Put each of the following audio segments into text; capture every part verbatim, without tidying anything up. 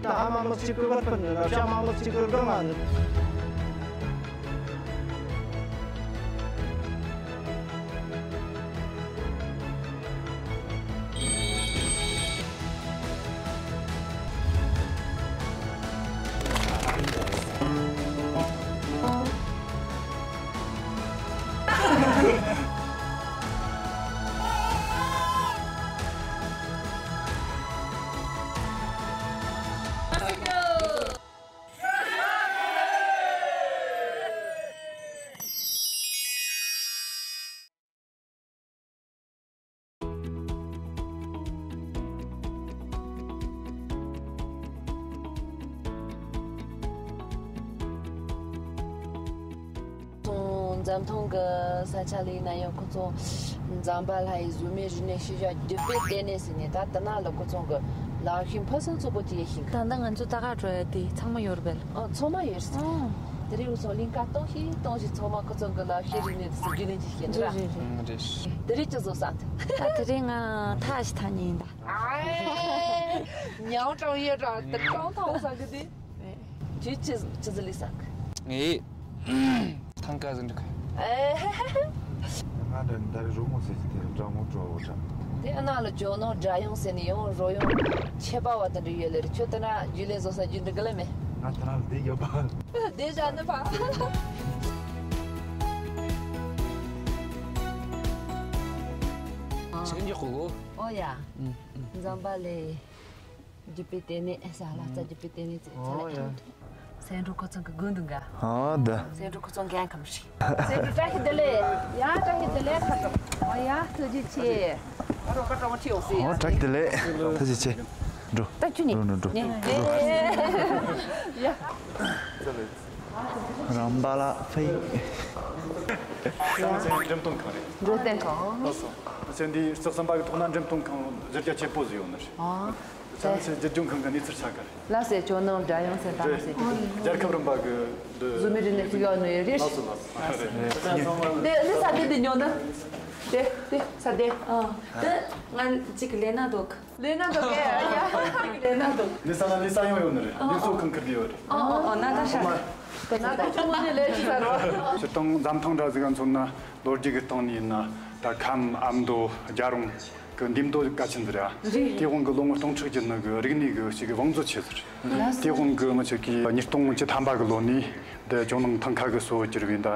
ད་ཨ་མ་མི་གཅིག་གི་བར་སྤུན་ནི་འདྲ་བྱ་མ་མི་གཅིག་གི་སྒང་ང་ནི། ཚོང་འཛམ་ཐང་གི་ས་ཆ་ལ་ཡིན་ན་ཡང་ཁོ་ཚོ་འཛམ་བུ་གླིང་གི་བཟོ་མའི་རིག་གནས་ཤུལ་བཞག་རྒྱུད་པའི་ལྟེ་གནས་ཟེར་ནས། ད་དེ་ན་ལ་ཁོ་ཚོ་གི་ལག་ཤེས་ཕུན་སུམ་ཚོགས་པོ་དེ་ཡེ་ཤེས་གི། ད་ལྟ་ང་ཚོ་ད་ག་འགྲོ་ཡ་དེ་ཚང་མ་ཡོད་རེད་པས། ཨ། ཚང་མ་ཡོད་རེད། ཨ། དེ་རིང་ཚོ་གླིང་ག་གཏོང་ཤིག་གཏོང་ཞིག་ཚང་མ་ཁོ་ཚོ་གི་ལག་ཤེས་རིག་གནས་དེ་ཚོ་རྒྱུས་ལོན་ཅིག་བྱེད་ནི་ར། རེད་རེད་རེད། དེ་རིང་ཅི་བཟོ་ས་འདུག་ད་དེ་རིང་ང་ཐག་ཞིག་ཐག་ཉེ་ཡིན་ད། ཉའོ་ཀྲང་ཡོད་ཀྲང་དེ་ཀྲང་ཐང་ས་གི་དེ། ཁྱོད་ཅི་ཅི་ཟིག་ལས་ས་གི། ངས་ཐང་ཀ་ཟིག་འགྲིག་གི། ཨེ། ང་འདྲ་ནི་ད་རེས་རོལ་མོ་ཟེར་གི་དེ་འདྲ་མོ་འགྲོ་འོ་ཀྲང་། དེ་ཨ་ན་ལ་ཇོ་ནང་སྒྲ་དབྱངས་ཟེར་ནི་ཡང་རོལ་དབྱངས་ཆད་པ་བ་དེ་འདྲ་ཡོད་ལེ་རེད། ཁྱོད་དེ་ན་རྒྱུས་ལོན་བཟོ་ས་རྒྱུ་འགྲིག་གི་ལེ་མེད། ང་དེ་ན་ལ་བསྡད་ཡོད་པ། བསྡད་བཞག་ནི་ཕ། ཆེན་འཇོག་གོ་གོ། ཨོ་ཡ། ཨུ། འཛམ་བུ་གླིང་རྒྱུད་པའི་ལྟེ་གནས་ས་ལ་རྩ་རྒྱུད་པའི་ལྟེ་གནས་ཚེ་ཚ་ལ་ཨོ་ཡ། ཡང་། སེང་འབྲུག་ཁོ་ཚང་གི་དགོན་འདུག་ག་ཨ་ད། སེང་འབྲུག་ཁོ་ཚང་འགན་ཁམས་ཤིག་སེང་འབྲུག་བཀྲ་ཤིས་བདེ་ལེགས། ཡ་བཀྲ་ཤིས་བདེ་ལེགས་ཁ་དྲོ། ཨོ་ཡ་ཐུགས་རྗེ་ཆེ། ཨ་རོ་བཀྲ་བཀྲ་མ་ཁྲིད་འོང་ཟེར། ཨོ་བཀྲ་ཤིས་བདེ་ལེགས། ཐུགས་རྗེ་ཆེ། འགྲོ། ད་ཁྱོད་ནི། འགྲོ་འགྲོ་འགྲོ། ནི། ཡ། རང་པ་ལ་ཕེ། ཞང་ཚན་འགྲེམས་སྟོན་ཁང་རེད། འགྲོ་སྟོན་ཁང་། ལགས་སོ། ང་ཚོ་འདི་རྩེག་ཟམ་པ་གི་ཐོག་ན་འགྲེམས་སྟོན་ཁང་གཞི་རྒྱ་ཆེན་པོ་ཟིག་ཡོད་ནི་རེད། ཨ། ཚན་ཚན་བརྒྱུད་སྦྱོང་ཁང་གི་གནས་ཚུལ་ཆ་ག་རེད། ལགས་སེ་ཇོ་ནང་སྒྲ་དབྱངས་ཟེར་ད་ལགས་སེ། རེད། རྒྱལ་ཁབ་རིམ་པ་གི་འདི་བཟོ་མི་རིག་གནས་ཤིག་ཡོད་ནི་རེད། ལགས་སོ་ལགས་སོ། རེད། འདི་འདི་ས་དེ་འདི་ཉོ་ན། དེ་དེ་ས་དེ། ཨ། དེ་ང་གཅིག་ལས་ན་འདུག་ལས་ན་འདུག་གས། ཡ། ལས་ན་འདུག་འདི་ས་ན་ལས་ས་ཡོང་ཡོད་ནི་རེད། ལས་གསོ་ཁང་ཁུར་གི་ཡོད་རེད། ཨ་ཨ་ཨ། ན་ད་ཧྲ། ན་ད་ཆུང་མ་ནི་ལས་ཀྱི་ས་རོ། སྤྱིར་བཏང་འཛམ་ཐང་འདྲ་ཟིག་ག་མཚོན་ན་ལོ་རྒྱུས་ཀྱི་སྟེང་ནས་ཡིན་ན། ད་ཁམས་ཨ་མདོ་རྒྱལ་རོང་གི་འདེམས་སྡོད་གལ་ཆེན་ཟིག་རེད། རེད། དེ་དབང་གི་ལོ་ངོ་སྟོང་ཕྲག་བརྒྱུད་ནི་གི་རིག་གནས་གི་ཞིག་གི་བང་མཛོད་ཆེ་ཟིག་རེད། ལགས་སོ། དེ་དབང་གི་ང་ཚོ་གི་ཉིས་སྟོང་བཅུ་ཐམ་པ་གི་ལོ་ནས་འདི་ཇོ་ནང་ཐང་ཁ་གི་གཙོ་བོ་གྱུར་བའི་འདི་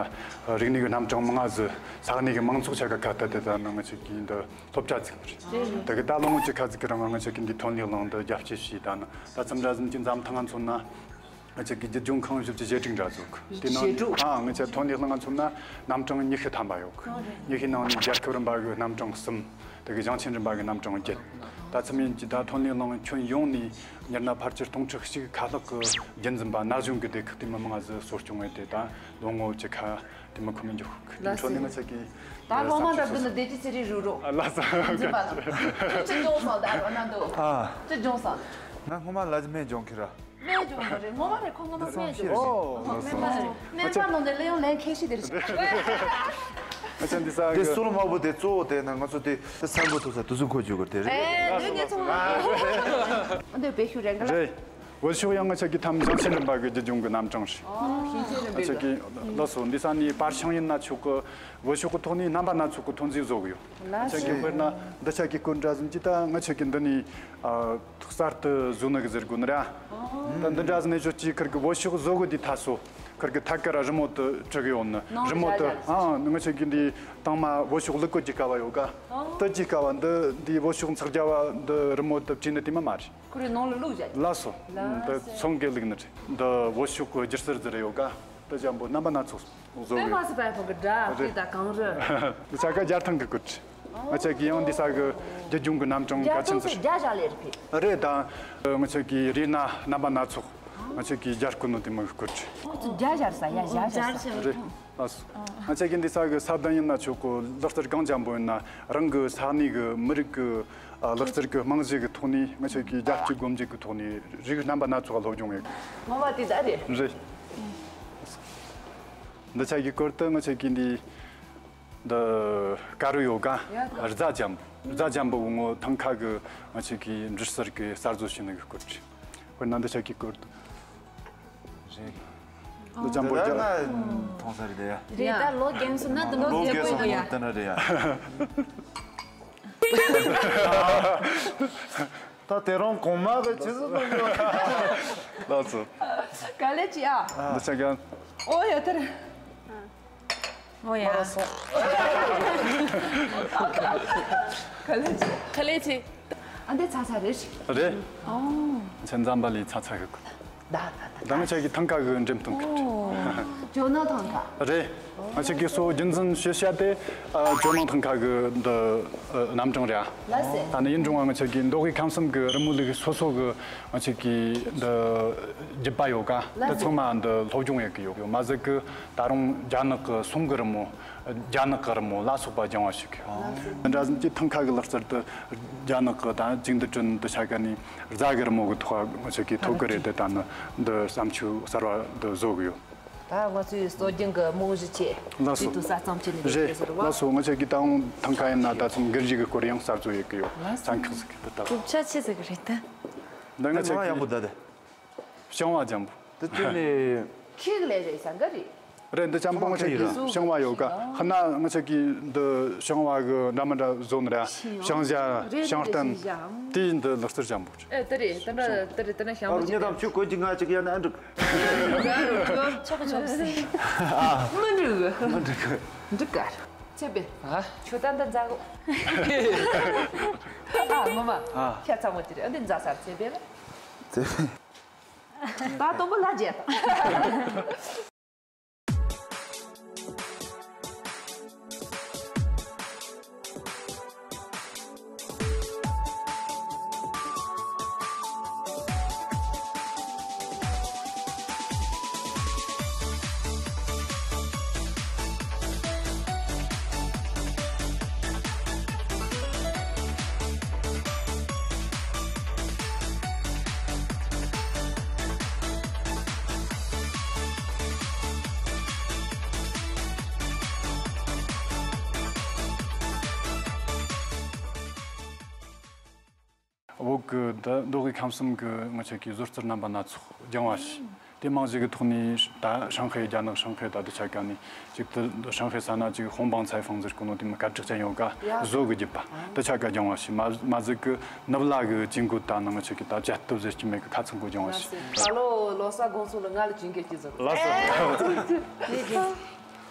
རིག་གནས་གི་རྣམ་གྲངས་མང་ང་ཟིག་ས་གནས་གི་མང་ཚོགས་ཆ་ག་ཁ་གཏད་དེ་ད་ནི་ང་ཚོ་གི་འདི་སློབ་གྲྭ་བཙུགས་ནི་རེད། དེ་གི་ད་ལོ་ངོ་བཅུ་ཁ་ཟིག་གི་རིང་ང་ཚོ་གི་འདི་ཐོན་ལས་གླིང་འདི་རྒྱ་སྐྱེད་བྱས། ད་ནི་ད་ཙམ་ར་ཟིན་གྱི་འཛམ་ཐང་ང་མཚོན་ན། ང་ཚོ་གི་བརྒྱུད་སྦྱོང་ཁང་བཞི་བཅུ་ཞེ་དྲུག་འདྲ་བཙུགས། དེ་ནང་བཞི་དྲུག་ཨ་ང་ཚོ་ཐོན་ལས་གླིང་ང་མཚོན་ན་རྣམ་གྲངས་ཉི་ཤུ་ཐམ་པ་ཡོད། ཨོ་རེད། ཉི་ཤུའི་ནང་ནས་རྒྱལ་ཁབ་རིམ་པ་གི་རྣམ་གྲངས་གསུམ། དེ་གི་ཞིང་ཆེན་རིམ་པ་གི་རྣམ་གྲངས་བརྒྱད། ད་ཚང་མ་ཡིན་གྱི་ད་ཐོན་ལས་གླིང་ཁྱོན་ཡོངས་ནས་མྱུར་ན་ཕལ་ཆེར་སྟོང་ཕྲག་གཅིག་ཁ་ལྷག་གི་རྒྱུན་འཛིན་པ་ན་གཞོན་གི་སྡེ་ཁག་དེ་མི་མང་ཟིག་གསོ་སྐྱོང་བྱས་ཏེ། ད་ལོ་ངོ་བཅུ་ཁ་དེ་མི་ཁོམ་མི་འཇོག་གི། ལགས་སོ། འཕྲོ་ནས་ང་ཚོ་གི་ད་སློབ་མ་འདྲ་བདུན་ནི་བདེ་སྐྱིད་ཚེ་རིང་རུ་རོ། ཨ་ལགས་སོ། འཛིན་པ་དང་། ཅི་སྦྱོང་སོང་ད་རོ་ན་འདུག་ཨ། ཅི་སྦྱོང་སོང་། ང་སྔོན་མ་ལ་ཇི་མེད་སྦྱོང་གི་ར། སྨན་སྦྱོང་གི་རེད། ངོ་མ་རེད། ཁོ་སྔོན་མ་སྨན་སྦྱོང་། ཨོ། སྨན་པ་རེད། སྨན་པ་ནང་ནས་ལས་ཡོང་ལན་ཁེ་ཤི་དེ་རེད། ཨ་ཅག་འདི་ས་དེ་གི་སོ་ལོ་མ་བུ་དེ་གཙོ་བོ་དེ་ན་ང་ཚོ་དེ་ས་འགོ་ཐུག་ས་དུ་སུ་འཁོར་རྒྱུག་གི་དེ་རེད། ཨེ་འདི་ངས་ཚོ་མ། འདི་བེད་ཤུགས་རེད་ག་ལ། རེད། བོད་ཤོག་ཡང་ང་ཚོ་གི་ཐམ་ཞིང་ཆེན་རིམ་པ་གི་རྒྱུད་སྦྱོང་གི་རྣམ་གྲངས་རེད། ཨོ་ཞིང་ཆེན་རིམ་པའི། ང་ཚོ་གི་ལགས་སོ། འདི་ས་ནས་པར་ཤིང་ཡིན་ན་ཆོག་གི། བོད་ཤོག་གི་ཐོག་ནས་རྣམ་པ་སྣ་ཚོགས་ཀྱི་ཐོན་རྫས་བཟོ་གི་ཡོད། ལགས་སོ། ང་ཚོ་གི་དཔེར་ན་འདི་ཆ་གི་སྐོར་འདྲ་ཟིན་གྱི་ད་ང་ཚོ་གི་འདི་ནས་ཨ། གསར་དུ་བཟོ་ནི་གི་ཟེར་དགོས་ནི་ར། ཨོ། ད་འདི་འདྲ་ཟིན་ནས་ཆོག་ཅིག་ཁིར་གི་བོད་ཤོག་བཟོ་གི་དེ་ཐ་སོ། ཁིར་གི་ཐད་ཀར་རི་མོ་དུ་བྲི་གི་ཡོད་ནི། ནང་རི་མོ་དུ་ལ་ཨ་ང་ཚོ་གི་འདི་དང་མ་བོད་ཤོག་ལུག་གི་རྒྱུ་ཀ་བ་ཡོད་ག་ཨོ། དུ་རྒྱུ་ཀ་བ་འདི་འདི་བོད་ཤོག་འཚག་རྒྱ་བ་འདི་རི་མོ་དུ་བྲིས་ནི་དེ་མ་མ་རེད། ཁོ་རེ་ནང་ལ་བླུགས་བཞག་ལགས་སོ། ལགས་འདི་སོ། ཚོང་གི་ལུག་ནི་རེད། འདི་བོད་ཤོག་གི་སྒྱུ་རྩལ་ཟེར་ཡོད་ག་དུ་འཇམ་པོ་རྣམ་པ་སྣ་ཚོགས། བཟོ་དཔེ་གི་མ་སྲིད་པ་ཡག་པོ་གི་འདྲ། རེད། དེ་ད་གང་རེད། འདི་ས་ག་རྒྱལ་ཐང་གི་སྐོར། ང་ཚོ་གི་ཡང་འདི་ས་གི་རྒྱུད་སྦྱོང་གི་རྣམ་གྲངས་གལ་ཆེན་ཟེར། རྒྱལ་ཐང་གི་རྒྱ་བཞག་ལེ་རེད་པས། རེད་ད། ང་ཚོ་གི་རིགས་སྣ་རྣམ་པ་སྣ་ཚོགས། ང་ཚོ་གི་རྒྱལ་སྐུ་ནོ་དེ་མོ་གི་སྐོར། ཁོ་ཚོ་རྒྱ་བཞག་ས་ཡ་རྒྱ་བཞག་ས། རེད། ལགས་སོ། ང་ཚོ་གི་འདི་ས་གི་ས་གདན་ཡིན་ན་ཆོག་གི། ལག་རྩལ་གང་འཇམ་པོ་ཡིན་ན་རང་གི་ས་གནས་གི་མི་རིགས་གི་ལག་རྩལ་གི་རྨང་གཞི་གི་ཐོག་ནས། ང་ཚོ་གི་རྒྱལ་སྤྱི་སྒོ་འབྱེད་གི་ཐོག་ནས་རིགས་རྣམ་པ་སྣ་ཚོགས་སློབ་སྦྱོང་ཡོད། ངོ་མ་དེ་ད་རེད། རེད། འདི་ཆ་གི་སྐོར་དུ་ང་ཚོ་གི་འདི་འདི་དཀར་རུ་ཡོད་ག་ཡ། རྫ་འཇམ་པོ། རྫ་འཇམ་པོ་བོ་ངོ་ཐང་ཁ་གི་ང་ཚོ་གི་འབྲི་སར་གི་གསར་བཟོ་བྱས་ནི་གི་སྐོར་རེད། དཔེར་ན་འདི་ཆ་གི་སྐོར་དུ། རེད། འདི་ཅང་པོ་རྒྱ། ང་མཐོང་ས་རེད་དེ་ཡ། རེད། ད་ལོ་རྒན་སོང་ན་འདི་མོ་ལོ་རྒན་སོང་ན་དེ་འདྲ་རེད་ཡ། ད་དེ་རིང་གོང་མ་གི་ཆི་ཟིག་གནང་གི་ཡོད། ལགས་སོ། ག་ལེ་ཅི་ཨ། འདི་ཆ་ག་ཨོ་ཡ་དེ་རེད། ཨོ་ཡ། མ་སོང་། ག་ལེ་ཅི། ག་ལེ་ཅི། ཨ་འདི་ཚ་ཚ་རེད། རེད། ཨོ། ཆེན་ཛམ་བྷ་ལའི་ཚ་ཚ་གི་ཀུན། ད་ད་ད་ང་ཆ་གི་ཐང་ཀ་གི་འགྲེམས་སྟོན་གི་ཁྲིད། ཇོ་ནང་ཐང་ཀ། རེད། ང་ཆ་གི་གཙོ་བོ་རྒྱུན་འཛིན་ཞུ་བྱ་དེ་ཨ་ཇོ་ནང་ཐང་ཀ་གི་འདི་ཨ་རྣམ་གྲངས་རེད་ཨ། ལགས་སེ། ད་ནི་ཡིན་རུང་ང་ཆ་གི་མདོ་དབུས་ཁམས་གསུམ་གི་རི་མོ་ལུགས་སོ་སོ་གི་ང་ཆ་གི་འདི་རྒྱུད་པ་ཡོད་ཀ། ལགས་སེ། འདི་ཚང་མ་འདི་སློབ་སྦྱོང་ཡེད་གི་ཡོད། ཡོད་མ་ཟད་གི་ད་རུང་རྒྱ་ནག་གི་གསུང་གི་རི་མོ། རྒྱ་ནག་གི་རི་མོ་ལ་སོགས་པ་སྦྱང་བ་ཞིག་ཡོད། འདི་འདྲ་ཟིན་གྱི་ཐང་ཀ་གི་ལག་རྩལ་དུ་རྒྱ་ནག་གི་དང་ཅིང་ཏི་ཀྲིན་དུ་ཆ་ག་ནི་རྫ་གི་རི་མོ་གི་ཐོག་ང་ཆ་གི་ཐོག་གི་རེད་དེ་ད་ནི་འདི་བསམ་ཚུལ་གསར་བ་འདི་བཟོ་གི་ཡོད། ད་ང་ཚོའི་སྲོལ་རྒྱུན་གི་རྨང་གཞི་ཆེ། ལགས་སོ། དུས་དུ་ས་མཚམས་ཆེ་ནི་རེད་ཟེར་བ། ལགས་སོ། ང་ཆ་གི་ད་འོང་ཐང་ཀ་ཡིན་ན་ད་ཚོ་འགུལ་གཞི་གི་སྐོར་ཡང་གསར་བཟོ་ཡེད་གི་ཡོད། ལགས་སོ། ཚན་ཁག་ཟིག་གི་དུ་ད། གྲུབ་ཆ་ཆེ་ཟིག་རེད་ད། འདི་ང་ཆ་གི་ཡག་པོ་ད་དེ། ཞིང་བ་ལྗང་བུ། དེ་དེ་ནས། ཁྱེད་ལས་རེད་ས་འགའ་རེད། རེད། འདི་ལྕམ་པོ་ང་ཆ་གི་ཞིང་བ་ཡོད་ཀ། ཧ་ན་ང་ཆ་གི་འདི་ཞིང་བ་གི་འདྲ་མི་འདྲ་བཟོ་ནི་ར། ཞིང་བྱ། རེད། ཞིང་རྟེན། རེད། དེའི་འདི་ལག་རྩལ་ལྗང་བུ་རེད། ཨེ་དེ་རེད། དེ་འདྲ་དེ་རེད། དེ་འདྲ་ཞིང་བ་ཅིག་རེད། ཆོག་གི་ཆོག་གི་ཟེར། མི་འགྲིག་མི་འགྲིག་འགྲིག་ག། ཚེ་པེ། ཨ། ཁྱོད་ད་འདི་མཛའ་གོ། ཨ་ངོ་མ། ཨ། ཁྱེད་ཚང་མ་དེ་རེད། ཨ་འདི་མཛའ་སར་ཚེ་པེ་རེད། ཚེ་པེ། ད་དུམ་བུ་ལ་རྗེས། བོད་ཀྱི་ད་མདོ་དབུས་ཁམས་གསུམ་གྱི་ང་ཆོ་གི་བཟོ་རྩལ་རྣམ་པ་སྣ་ཚོགས་སྦྱང་བ་ཞིག་དེ་རྨང་གཞི་གི་ཐོག་ནས་ད་ཧྲང་ཧའེ། རྒྱ་ནག་ཧྲང་ཧའེ་ད་འདི་ཆ་ག་ནས་ཅིག་ཏུ་ཧྲང་ཧའེ་ས་ན་ཅིག་ཧོང་བང་ཚའེ་ཧྥང་ཟེར་གོ་ནོ་དེ་མི་སྐད་གྲགས་ཅན་ཡོད་ཀ། བཟོ་གི་རྒྱུད་པ་འདི་ཆ་ག་སྦྱང་བ་ཞིག་མ་མ་ཟད་གི་ནུབ་ལ་གི་ཅིང་གུ་ད་ནང་ང་ཆོ་གི་ད་བྱ་སྟོབས་ཟེར་གྱི་མེད་གི་ཁ་ཚང་གོ་སྦྱང་བ་ཞིག་ད་ལོ་ལོ་ས་དགོང་ཚོ་ལ་ང་ལ་ཅིང་གེ་ཅི་ཟེར། ལགས་སོ།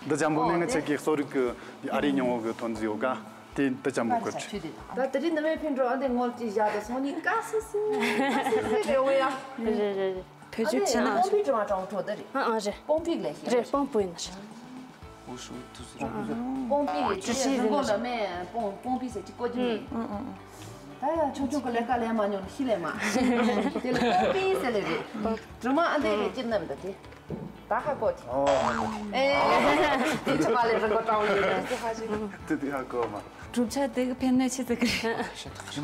འདི་ལྕམ་པོ་ནི་ང་ཆོ་གི་གསོ་རིག་གི་ཨ་རིའི་སྙིང་བོ་གི་ཐོན་རྫས་ཡོད་ཀ། དེ་འདི་ལྕམ་པོ་སྐོར་ཅིག་ད་དེ་རིང་ནི་མེ་ཕིན་འགྲོ་ཨ་འདི་ངོ་ལ་ཅིག་བཞག་ད་སོང་ནི་ཀ་སི་སི་ཀ་སི་སི་རེ་འོ་ཡ། རེད་རེད་རེད། བོད་ཆོས་ཆེ་ན། སྤོང་པི་ཀྲོང་ཀྲོང་ཁྲོ་ད་རེད། ཨ་ཨ་རེད། སྤོང་པི་ལས་ཤེས། རེད། སྤོང་པོ་ཡིན་ན་རེད། སྤོང་པི་ཀྲི་ཤི་ཟེར་ན་མེ་སྤོང་སྤོང་པི་ཟེར་ཅིག་གོ་རྒྱུ་མེད། ཨ་ཨ་ཨ། ད་ཡང་ཆུང་ཆུང་གི་ལས་ཀ་ལས་མ་མྱོང་ཤི་ལས་མ། དེ་ལ་སྤོང་པི་ཟེར་ལས་རེད། གྲུ་མ་ཨ་འདི་རེད་ཅི་རྣམས་ད་དེ། ད་ཧ་གོ་ཅི། ཨོ། ཨེ། དེ་ཆུ་མ་ལས་རིང་གོ་ཀྲང་ཡོད་རེད། དེ་དེ་ཧ་གོ་མ། གྲུབ་ཆ་དེ་གི་ཕན་ནུས་ཆེ་ཟིག་གི་རེད།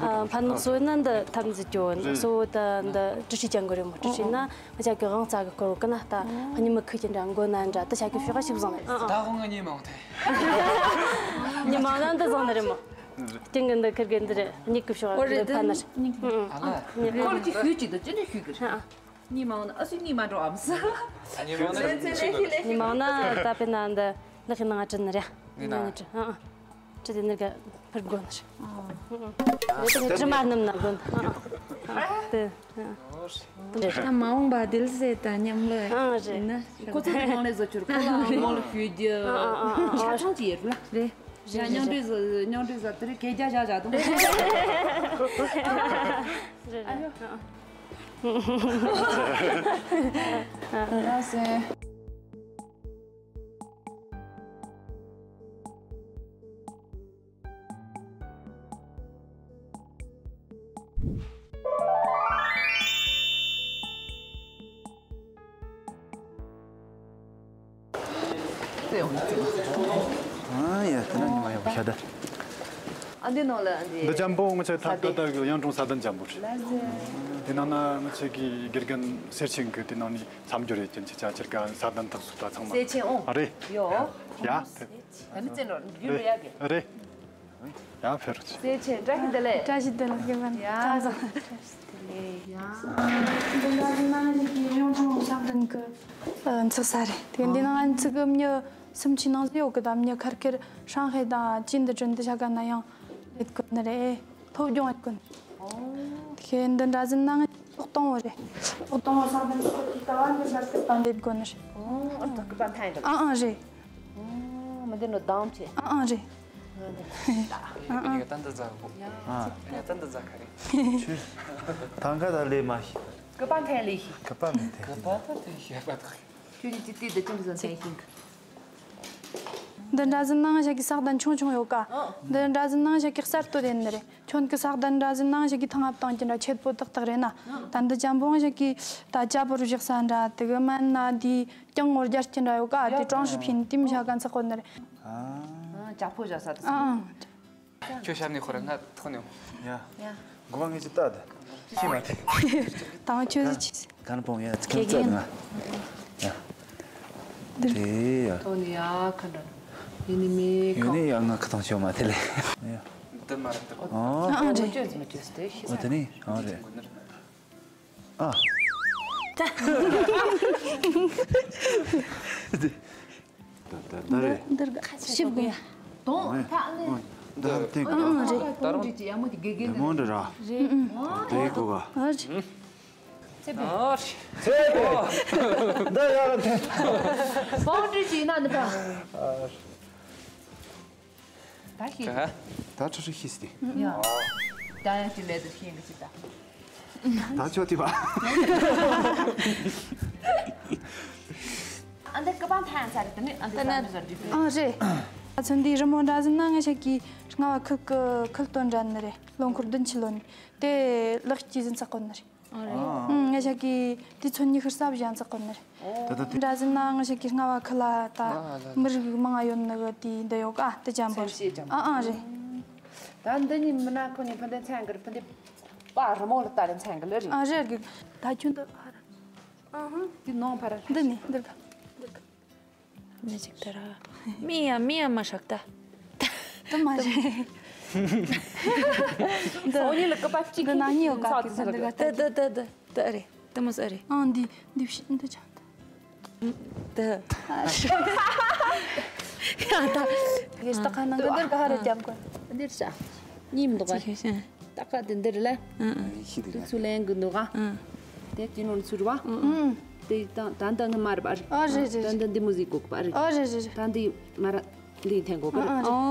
ཨ་ཕན་ནུས་སོ་ན་འདི་ཐམས་ཅད་ཀྱོ་སོ་ད་འདི་ཀྲི་ཤི་ཅན་གི་རེད་མོ། ཀྲི་ཤི་ན་ང་ཅག་གི་དབང་རྩ་གི་སྐོར་གི་ན་ད་ཉི་མ་ཁུ་ཅི་འདྲ་མགོ་ན་འདྲ་ད་ཅག་གི་ཤོག་ཤིག་བཟང་ནས། ད་ཧོང་ང་ཉི་མ་འོང་ཐལ། ཉི་མ་ན་འདི་བཟང་ནས་རེད་མོ། སྟེང་གི་འདི་ཁིར་གི་འདི་རེད། མིག་གི་ཤོག་འདི་ཕན་ནས། ཁོ་ལ་ཅི་ཤུགས་ཅི་འདི་ཅི་འདྲ་ཤུགས་གི་རེད། གཉིད་མ་འོང་ན་ཨ་སུ་གཉིད་མ་འགྲོ་ཨམ་སི། གཉིད་མ་འོང་ན་ལན་ཚན་ལན་ཤི་ལན་ཤི། གཉིད་མ་འོང་ན་ད་དཔེར་ན་འདི་ལག་གི་ནང་ང་དྲི་ནི་རེད། ནི་ན། ནི་ན་དྲི། ཨ་ཨ། དྲི་དེ་ནི་ག་ཕར་དགོ་ནི་རེད། ཨ་དེ་དྲི་མ་ནམ་ན་དགོ་ནི། ཨ་ཨ། དེ་ཨ། ད་མ་འོངས་པ་དིལ་སེ་དང་མཉམ་ལ་ཨ་རེད། ཡིན་ན་ཁོ་ཚོ་གི་ནང་ལས་བཟོ་ཆུར་ཁོ་ལ་མོ་ལ་ཞུས་རྒྱུ། ཨ་ཨ་ཨ། ཆ་ཚང་ཅི་ཡེར་ལ་རེད། ཡ་མཉམ་འབྲེལ་ཟ་མཉམ་འབྲེལ་ཟ་དེ་རིང་གད་རྒྱག་བཞག་བཞག་དང་། རེད་རེད། ཡ་སེ། ཨ་ཡ། དེ་ན་ཉི་མ་ཡག་པོ་ཤ་ད། ཨ་འདི་ནང་ལ་ཨ་འདི། འདི་ལྕམ་པོ་ང་ཚོའི་ད་ད་ལྟ་གི་གཡུང་དྲུང་ས་གདན་ལྕམ་པོ་རེད། ལགས་སེ། དེ་ནང་ན་ང་ཚོའི་གི་དགེ་རྒན་སེར་ཆེན་གི་དེ་ནང་ནས་མཚམས་སྦྱོར་རེད་ཀྱི་ཅི་ཅག་ཅིར་ག་ས་གདན་ཐག་སུ་ད་ཚང་མ། སེར་ཆེན་ཨོ། ཨ་རེད། ཡོ། ཡ། ད་ནི་བཙན་རོ་རྒྱུ་རེད་ཡ་གི། རེད། ཡ་ཕེ་རུ་ཆེ། སེར་ཆེན་བཀྲ་ཤིས་བདེ་ལེགས། བཀྲ་ཤིས་བདེ་ལེགས་ཡ། ཁམས་བཟང་། འདི་འདྲ་ཟིན་ན་ང་ཞིག་གི་གཡུང་དྲུང་ས་བདུན་གི་འཚག་ས་རེད། དེ་འདི་ནང་ང་ཚིག་གི་མྱི་སུམ་ཅུའི་ནང་ཟིག་ཡོད་གི། ད་མྱི་ཁར་ཁེར་ཧྲང་ཧའེ་དང་ཅིན་འདི་དྲན་འདི་ཆ་ག་ན་ཡང་ཡོད་གི་ནི་རེད། སློབ་སྦྱོང་ཡོད་གི་ནི། དེ་འདི་འདྲ་ཟིན་ན་ང་ཚོགས་གཏོང་བ་རེད། ཚོགས་གཏོང་བ་ས་བདུན་ཚོགས་ཀྱི་ཀ་བ་འདི་འདྲ་ཟིན་དང་འདེབས་དགོ་ནི་རེད། ཨོ། ཨ་ད་སྐུད་པ་འཐེན་འདུག་ཨ་ཨ་རེད། ཨོ། མི་འདི་ནོ་དམ་ཆེ། ཨ་ཨ་རེད། ཨ་ཨ། ཡ་ད་འདི་ཛ་གོ། ཨ་ཡ་ད་འདི་ཛ་ག་རེད། ཁྱོད་ཐང་ག་ད་ལས་མ་ཤེས། སྐུད་པ་འཐེན་ལས་ཤེས། སྐུད་པ་མི་འཐེན། སྐུད་པ་ད་འཐེན་ཤེས་པ་དག་ཁྱོད་ཀྱི་ཅི་ཏི་འདི་ཅི་འདི་ཙམ་འཐེན་ཤེས། འདི་འདྲ་ཟིན་ན་ང་ཞག་གི་ས་གདན་ཆུང་ཆུང་ཡོད་ཀ། འདི་འདྲ་ཟིན་ན་ང་ཞག་གི་གསར་གཏོད་ཡིན་ནི་རེད། ཁྱོད་ཀྱི་ས་གདན་འདྲ་ཟིན་ན་ང་ཞག་གི་ཐང་ཧབ་བཏང་གི་འདྲ་ཆེད་པོ་ཏག་ཏག་རེད་ན། ད་འདི་ཅམ་པོ་ང་ཞག་གི་ད་ཅ་པོ་རུ་བཞག་ས་འདྲ་དེ་གི་མན་ན་དེ་ཀྱང་ངོ་རྒྱལ་གྱི་འདྲ་ཡོད་ཀ། དེ་གྲོང་ཞིབ་ཕྱིན་དེ་མི་ཞག་ག་འཚག་གོ་ནི་རེད། ཨ། ཅ་པོ་བཞག་ས་དེ། ཨ་ཨ། ཁྱོད་ཞབས་ནས་ཁོ་ར་ང་ཐོག་ནས། ཡ། མགོ་བ་ངས་ཅི་ལྟ་དེ། ཤི་མ་དེ། དང་ཁྱོད་ཟིག་ཆི། ག་ན་པོང་ཡ་ཁྱེད་ཀྱི་ང་། ཡ། དེ་ཡ། ཐོག་ནས་ཡ་ཁ་འདྲ། ཡིན་ནི་མི་ཡོད་ནི་ཡ་ང་ཁ་ཐང་ཤོ་མ་དེ་ལས། ཡ། འདི་མ་རེད་འདི། ཨོ། ཨ་ཨ་རེད། ཅོས་མི་ཅོས་དེ་ཤི་ས། འོ་དེ་ནི་ཨ་རེད། ཨ། ད་ད་ད་རེད། འདིར་ག་ཞིབ་དགོས། དོང་ད་ཨ་ནི། ད་ཐེངས་ཨ་ཨ་རེད། ད་རུང་འདྲི་ཅི་ཡ་མོ་དེ་དགེ་རྒན་མོ་འདྲི་ར། རེད། ཨ་དེ་གོ་ག་ཨ་རེད། ཚེ་བེ། ཨ་རེད། ཚེ་བེ། ད་ཡ་ར་དེ། བང་འདྲི་ཅི་ན་ནི་པ། ད་ཤེས། ད་ཁྲ་ཁྲ་ཤེས་སི། ཡ། ད་ཡང་ཅི་ལས་དུ་ཤེས་གི་ཅི་ད། ད་ཆོ་དེ་བ། ཨ་འདི་ཀི་པང་ཐང་ཚར་དེ་ནི་ཨ་འདི་ད་ན་ས་མི་ཟ་འདི་ཨ་རེད། ཨ་ཚོན་འདི་རི་མོ་འདྲ་ཟིན་ན་ང་ཞག་གི་རྔ་བ་ཁུལ་གི་ཁུལ་སྟོན་འདྲ་ནི་རེད། ལོ་འཁོར་བདུན་ཅུ་ལོན་དེ་ལག་གི་ཟིན་ཚག་གོ་ནི་རེད། ཨ་རེད། ཨ་ང་ཞག་གི་དེ་ཚོན་ཉི་ཤུ་རྩ་བཞི་ཡང་ཚག་གོ་ནི་རེད། ད་ད་དེ། འདྲ་ཟིན་ན་ང་ཞག་གི་རྔ་བ་ཁུལ་ལ་ད་མི་རིགས་མང་ང་ཡོད་ནི་གི་དེ་འདི་ཡོད་ཀ་དེ་ཅམ་པོ། ཚན་ཞེས་ཅམ་པོ། ཨ་ཨ་རེད། ད་འདི་ནི་མི་ན་ཁོ་ནི་ཕུ་འདི་ཚན་གི་རེད། ཕུ་འདི་པ་རི་མོ་ལ་ལྟ་རེ་ཚན་གི་ལ་རེད། ཨ་རེད་གི། ད་ཁྱོད་འདི་ཕར། ཨ་ཧ། འདི་ནང་ཕར། འདི་ནི་འདིར་ག་འདིར་ག་མི་ཅིག་ད་ར། མི་ཡ་མི་ཡ་མ་ཧྲག་ད། དུ་མ་རེད། འདི་སོ་ཉིད་ལ་ཀི་པ་གཅིག་འདི་ནང་ཉིད་ཡོད་ག་གི་ས་འདི་ག་ད་ད་ད་ད་ད་རེད། ད་མོ་ས་རེད། ཨ་འདི་འདི་བཞི་འདི་ཅང་ད། ད། ཡ་ད། ཡེ་སྟག་ཁ་ནང་གི་འདིར་ག་ཧ་ར་རྒྱབ་གོ། འདིར་ས། གཉིས་མི་འདུག་ག་ད་ཀ་དེ་འདིར་ལ། ཨ་ཨ། ཡིན་ཤི་དེ་དེ་ག་ཚུར་ལེན་གི་འདུག་ག་ཨ། དེ་དེ་ནོར་ཚུར་བ། ཨ། དེ་དང་ད་ད་ནི་མར་བར། ཨ་རེད་རེད། ད་ད་འདི་མོ་ཟིག་གོ་པ་རེད། ཨ་རེད་རེད། ད་འདི་མར་འདི་འཐེན་གོ་པ་རེད། ཨ་ཨ།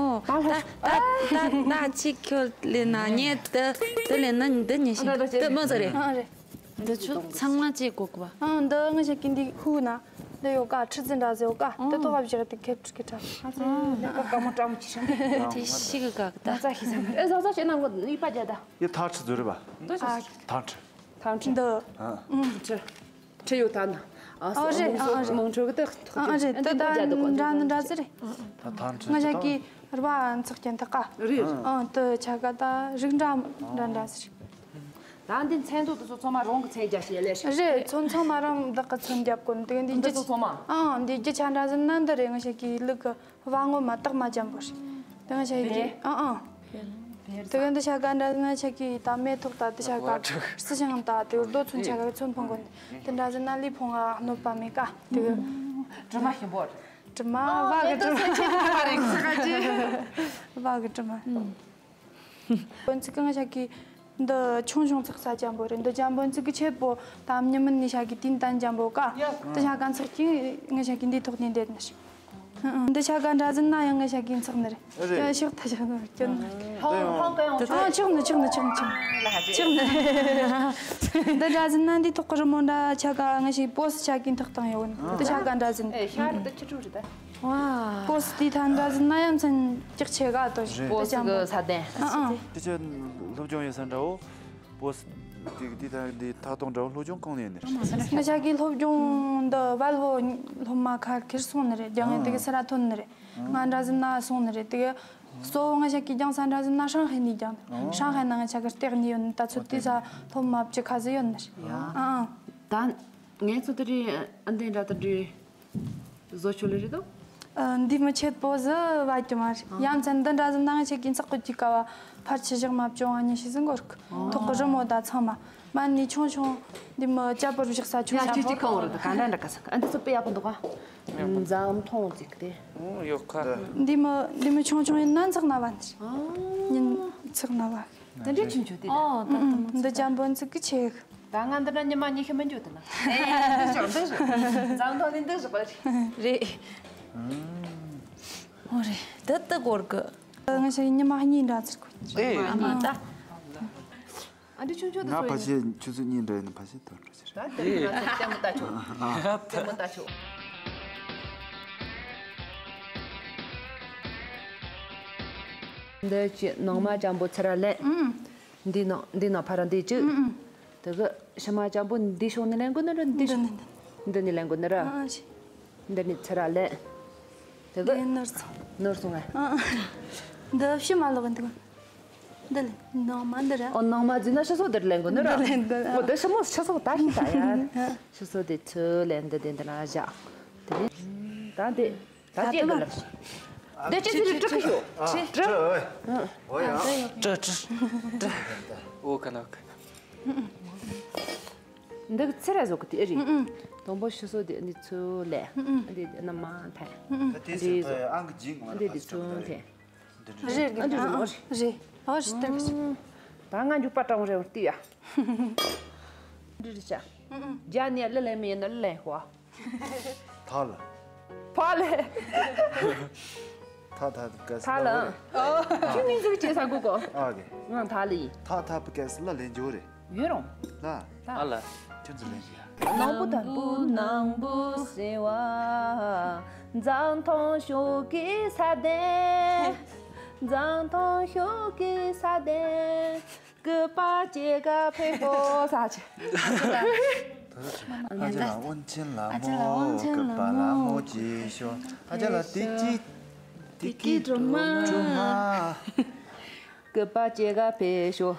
ཨོ། ད་ད་ད་ད་ཅི་ཁྱོད་ལེ་ན་ཉེ་ད་ད་ལེ་ན་འདི་ཉེ་ཤི། ཨ་ད་ད་ད་མོ་ཟ་རེད། ཨ་རེད། འདི་ཚོ་ཚང་མ་བྱེད་དགོས་གི་བ། ཨང་འདི་ང་ཞིག་གི་འདི་ཧུ་ན་འདི་ཡོད་ཀ་ཁྲི་འཛིན་འདྲ་ཟེར་ཡོད་ཀ་འདི་ཐོག་བ་བཞག་དེ་ཁེབ་ཁྲི་ཁེ་ཁྲ། ཨ་ཙི་ལས་ཀ་དཀའ་མོ་སྤྲང་མོ་ཅི་ཤང་། དེ་ཤི་གི་ག་གི་ད། ང་ཙ་ཤི་ས་མེད། ཨེ་ཟ་ཟ་བྱེད་ན་ངོ་ནི་པ་རྒྱ་ད། ཡ་ཐང་ཁྲི་ཟེར་རེད་བ། འདི་ཨ་ཐང་ཁྲི། ཐང་ཁྲི། འདི། ཨ། ཁྲི། ཁྲི་ཡོད་ད་ན། ཨ་ཨ་རེད། ཨ་ཨ་རེད། མང་ཁྲོ་གི་ད་ཐོག་ཨ་ཨ་རེད། ད་ད་འདྲ་འདྲ་ཟེར་རེད། ད་ཐང་ཁྲི་ང་ཞིག་གི་ར་བ་ཚགས་ཀྱང་ད་ཀ། རེད། ཨ་ད་ཆ་ག་ད་རིགས་འདྲ་འདྲ་ཟེར། ད་འདི་མཚན་ཐོ་དེ་ཚོ་ཚང་མ་རང་གི་མཚན་རྒྱག་བྱས་ལས་ཤིག་རེད། ཚོ་ཚང་མ་རང་བདག་གི་ཚོན་རྒྱབ་གོ་འདུག་འདི་འདི་རྒྱུ་ཚོ་ཚང་མ། ཨང་འདི་རྒྱུ་ཆ་འདྲ་ཟིན་ན་འདི་རེད། ང་ཞིག་གི་ལུག་གི་བ་ངོ་མ་དག་མ་འཇམ་པོ་རེད། དེ་ང་ཞིག་གི་ཨང་ཨང་། དེ་ག་འདི་ཆ་ག་འདྲ་ཟིན་ན་ཆ་གི་ད་མེ་ཐོག་ད་དེ་ཆ་ག་སྲི་ཞིང་ད་དེ་རྡོ་ཚོན་ཆ་ག་ཚོན་ཕང་གོ་འདི་འདྲ་ཟིན་ན་ལི་ཕོང་ང་གནོད་པ་མེད་ཀ་དེ་ག་དྲི་མ་ཞིམ་པོ་རེད། དྲི་མ་བ་གི་དྲི་མ། བ་གི་དྲི་མ། འོན་ཚིག་གང་བཞག་གི་འདི་ཆུང་ཆུང་ཚག་ས་ཅན་པོ་རེད། འདི་ཅན་པོ་ཚིག་གི་ཆེད་པོ་དམ་ཉི་མིན་ནི་བཞག་གི་དིན་ཏན་ཅན་པོ་ཀ། འདི་བཞག་ག་ཚག་གི་ང་བཞག་གི་འདི་ཐོག་ནས་འདེད་ནི་ཞིག་འདི་བཞག་ག་འདྲ་ཟིན་ན་ཡང་ང་བཞག་གི་ཚག་ནི་རེད། རེད། ཤོག་ཐ་ཤོག་ནི་སྐྱོན་ནི་རེད། ཧོང་ཧོང་ག་ཡོང་ཆོག་ཆོག་ནི་ཆོག་ནི་ཆོག་ནི་ཆོག་ཆོག་ནི། འདི་འདྲ་ཟིན་ན་འདི་ཐོག་གི་རི་མོ་འདྲ་ཆ་ག་ང་བཞག་པོ་སི་ཆ་གི་ཐག་བཏང་ཡོད་ནི་འདི་བཞག་ག་འདྲ་ཟིན། ཨེ་ཤར་དུ་ཆུ་ཕྲུག་རེད་ད། པོ་སི་དེའི་ཐང་འདྲ་ཟིན་ན་ཡང་མཚན་ལྕགས་ཆེ་ག་དོ་ཞིག་རེད། པོ་སི་གི་ས་གདན། ཨ་ཨ། དེ་ཆ་སློབ་སྦྱོང་ཡོད་ས་འདྲ་བོ། པོ་སི་དེ་དེ་ཐང་དེ་ཐག་གཏོང་འདྲ་བོ་སློབ་སྦྱོང་གང་ནས་ཡོད་ནི་རེད། ང་ཅག་གི་སློབ་སྦྱོང་འདི་ཝལ་བོ་སློབ་མ་ཁ་ཁེར་སོང་ནི་རེད། རྒྱ་ངན་དེ་གི་སི་ར་ཐོན་ནི་རེད། ང་འདྲ་ཟིན་ན་སོང་ནི་རེད། དེ་གི་གཙོ་བོ་ང་ཅག་གི་རྒྱང་ས་འདྲ་ཟིན་ན་ཧྲང་ཧའེ་ནས་རྒྱང་། ཧྲང་ཧའེ་ན་ང་ཅག་གི་སྟེགས་ནས་ཡོད་ནི་ད་ཚོད་དེ་ས་སློབ་མ་བཅུ་ཁ་ཟིག་ཡོད་ནི་རེད། ཨ་ཨ། ད་ངས་ཚོ་དེ་རིང་ཨ་འདི་འདྲ་དང་འདྲི། བཟོ་ཆོག་ལེ་རེད་དོ། ཨ། འདི་མི་ཆེད་པོ་ཟི་བ་གི་མ་རེད། ཡ་མཚན་འདི་འདྲ་ཟི་ནང་ཆེད་ཀྱི་ཚགས་ཀྱི་ཀ་བ་ཕར་ཆི་བཞག་མ་བཅོ་ཨ་ཉི་ཤི་ཟི་འགོར་གི། ཐོག་གི་རི་མོ་ད་ཚང་མ་མ་ནི་ཆུང་ཆུང་འདི་མི་ཅ་པོར་བཞག་ས་ཆུང་ཡ་ཆུང་ཅི་ཅི་ཁ་འོར་ད་ག་འདྲ་འདྲ་ག་ས་ཨ་འདི་ཚོ་དཔེ་ཡག་པོ་འདུག་ག་འཛམ་ཐང་ཅིག་དེ། ཨོ་ཡོད་ཁ། འདི་མི་འདི་མི་ཆུང་ཆུང་ཡིན་ན་ཚགས་ན་བ་ནི་ཉིན་ཚགས་ན་བ། དེ་འདྲའི་ཆུང་ཆུང་དེ་རེད། ཨོ་ད་ད་མོ་འདི་ཅམ་པོ་ཚིག་གི་ཆེ་གི། ད་ང་འདི་འདྲ་ཉི་མ་ཉི་ཤུ་མི་འགྱོ་དེ་ན། འཛམ་ཐང་ནི་འདི་བཞག་པ་རེད། རེད། ཨོ་རེད། ད་ད་གོར་གི། ང་ཞིག་ཉི་མ་གཉིས་འདྲ་ཚིག་གི། ཨེ། ཨ་མ་ད། ཨ་འདི་ཆུང་ཆུང་དུ་ང་ཕ་ཆེ་ཆུ་ཚོད་གཉིས་འདྲ་ཡིན་ན་ཕ་ཆེ་དོན་འགྲོ་ཆེ་རེད། ད་འདི་ང་ཚོ་ལྟད་མོ་ལྟ་ཆོག་ལྟད་མོ་ལྟ་ཆོག་འདི་ཅི་ནང་མ་ཅམ་པོ་ཚེ་ར་ལེན། འདི་ནང་འདི་ནང་ཕ་ར་འདི་ཅི། དེ་གི་ཕྱི་མ་ཅམ་པོ་འདི་ཤོག་ནི་ལེན་དགོས་ནི་ར་འདི་ཤོག་འདི་ནི་ལེན་དགོས་ནི་ར། འདི་ནི་ཚེ་ར་ལེན། དེ་གི་འདི་ནོར་སོང་། ནོར་སོང་ངས། འདི་ཕྱི་མ་ལོག་འདི་འདི་ལེན་ནང་མ་འདི་ར། ཨོ་ནང་མ་འཛིན་ན་ཕྱི་སོགས་འདིར་ལེན་དགོས་ནི་ར། འདི་ལེན་འདི། ཨོ་འདི་ཕྱི་མོ་ཕྱི་སོགས་ད་ཤི་ད་ཡ། ཕྱི་སོགས་འདི་ཚུར་ལེན་འདི་འདི་འདི་ན་བཞག་དེ་ནི་ད་འདི། ད་ཅི་གི་ལབ། འདི་ཅི་ཟེར་ཀྲི་ཀི་ཤོ། ཀྲི། ཀྲི། ཨོ་ཡ། ཀྲི་ཀྲི་ཀྲི། ཨོ་ཁ་ནོག་འདི་གི་ཚེ་ར་བཟོ་གི་དེ་རེད། དང་པོ་ཕྱི་སོ་དེ་འདི་ཚུར་ལས། འདི་ནི་མ་ཐལ། ད་དེ་ཚེ་ད་ཨང་གི་འཇིག་མ་འདི་འདི་ཚུར་ཐལ། རེད་རེད་ཨ་རེད་རེད་ཨ་རེད་ཨ་རེད། ད་ང་འཇུག་པ་སྤྲང་རེད་བར་ཏི་ཡ། འདི་རེད་ཤག་རྒྱ་ནས་ལི་ལེ་མི་ཡིན་ན་ལི་ལེ་ཧོ། ཐ་ལ། ཕ་ལེ། ཐ་ཐ་ཀ་ས་ཐ་ལ། ཁྱོད་མིང་ཚིག་ཅེས་ས་གོ་གོ། ཨ་གེ། ང་ཐ་ལ་ཡིན། ཐ་ཐ་པ་ཀ་ས་ལ་ལེན་འཇོ་རེད། ཡོད་རུང་། ལ། ཨ་ལ། ཁྱོད་ཚོ་ལེན་ཞིག་ཡ། ནང་པོ་དང་པོ་ནང་པོ་ཟེར་བ། འཛམ་ཐང་ཤོག་གི་ས་དེ། འཛམ་ཐང་ཤོག་གི་ས་དེ། སྐུད་པ་ཅེ་ག་ཕེ་ཧོ་ས་ཆེ། ཨ་ཅེ་ལ་དབོན་ཆེན་ལ་མོ་སྐུད་པ་ལ་མོ་ཅེ་ཤོ། ཨ་ཅེ་ལ་ཏི་ཀི་ཏི་ཀི་སྒྲོལ་མ། སྒྲོལ་མ། སྐུད་པ་ཅེ་ག་ཕེ་ཤོ།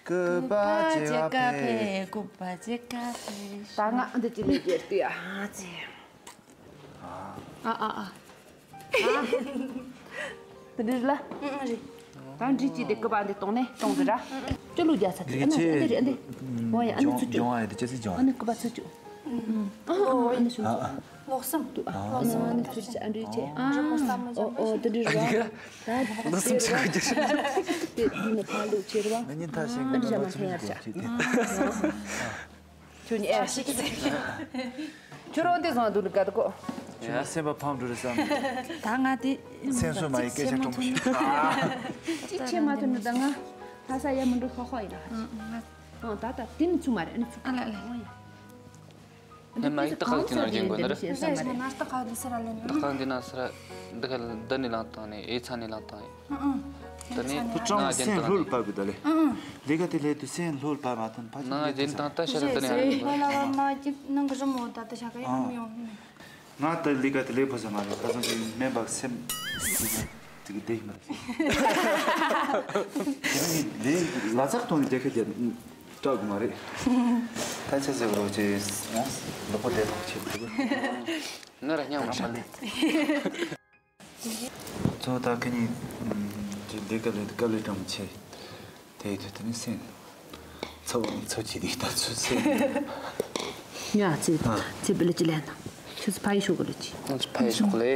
སྐུད་པ་ཅེ་ག་ཕེ། སྐུད་པ་ཅེ་ག་ཕེ། ད་ང་འདི་ཅི་ལས་རྒྱལ་ཏི་ཨ་ཙི། ཨ་ཨ་ཨ། དེ་འདྲ་ལ། ཨང་རེད། ད་འདྲི་ཅི་དེ་སྐུད་པ་འདི་གཏོང་ནས་གཏོང་དེ་ར། ཅི་ལུ་རྒྱ་ཚ་དེ་ཨ་ནི་འདི་རེད་འདི། འོ་ཡ་ཨ་ནི་ཚུ་ཅུ། ཨ་ནི་སྐུད་པ་ཚུ་ཅུ། ཨ་ཨ་ཨ་ནི་ཚུ་ཅུ། ལོག་སམ། ཨ་ཨ་ཨ་ནི་ཚུ་ཅུ་ཨ་འདྲི་ཅི། ཨ་ཨོ་ཨོ་དེ་འདྲ་ར། ད་ལོག་སམ་ཚུ་ཅུ། དེ་འདི་ནི་ཕ་ལུ་ཆེ་ར། ང་ཉིན་ཐ་ཤེས་གི་ཨ་འདྲི་ར་མ་ཐེ་ཡར་ཅི། ཁྱོད་ཉིད་ཨེ་ཤི་ཀི་ཟེར། ཁྱོད་རང་དེ་བཟང་འདུག་ནི་དགའ་འདུག་གོ། ཁྱོད་ཉིད་སེམས་པ་ཕམ་འགྲོ་རེད་བསམ། ད་ང་དེ་སེམས་གསོ་མ་ཡི་སྐད་ཆ་གཏོང་གི། ཅི་ཆེ་མ་ཐོན་ནི་ད་ང་ལྷ་ས་ཡ་མི་འགྲོ་ཧོ་ཧོ་ཡིན་ན། ཨང་ད་ད་དེ་ནི་ཚུ་མ་རེད་ཨ་ནི་ཚུ། ཨ་ལ་ལ། ཨང་ཡ། ནས་མ་ཡིག་ཏག་ཁག་ཅིག་ནང་རྒྱན་དགོས་ནི་རེད། རེད་རེད་ན་ཏག་ཁག་འདི་སེ་ར་ལེན་ཡོད། ཏག་ཁག་འདི་ན་སེ་ར་འདི་ག་འདི་ནས་ལངས་བཏང་ནས་ཨེ་ཚ་ནས་ལངས་བཏང་ཡིན། ཨང་ཨང་། འདི་ནས་ཁོ་ཀྲང་ན་རྒྱན་སེམས་བཏང་ལྷོད་ནས། པ་གི་ད་ལེ། ཨང་ཨང་། ལས་ཀ་དེ་ལས་དུ་སེམས་ལྷོད་པ་མ་ཐོན་ཕ་ཆུང་ན་རྒྱན་བཏང་ད་ཤ་ར་འདི་ནས་ཡང་ལྷོད་ལ་བ་མ་ཅི་ནང་གི་རི་མོ་ད་ད་ཤ་ཀ་ཡང་ཡོང་ནས། ང་ད་ལས་ཀ་དེ་ལས་ཕོ་ས་མ་རེད་ཁ་སང་ཅིག་སྨན་པ་སེམས་ཅིག་དེ་གི་བསྡད་ཡིན་པ་རེད། དེ་ནི་ལས་ལ་ཚགས་གཏོང་ནས་བསྡད་ཁ་བསྡད། སྐྲག་གི་མ་རེད། ད་ཆ་ཟེར་བ་ཅེ་ཡང་ལོག་པ་བསྡད་ཐོག་ཆེ་བུ། ང་ར་སྙིང་མ་ཤར་ལེ། གཙོ་བོ་ད་ཁ་ཉིན་ཅི་འདི་ག་ལེ་ག་ལེ་གྲམ་ཆེ། དེ་དུས་དེ་ནི་སེམས་ཚ་བ་ཚ་ཆེ་དེ་ད་ཚུ་སེམས། ཉ་ཚེ་ཚེ་བི་ལ་ཅི་ལན་ན་ཁྱོད་ཚོ་ཕ་ཡི་ཤོག་གི་ལ་ཅི། ང་ཚོ་ཕ་ཡི་ཤོག་གི་ལེ།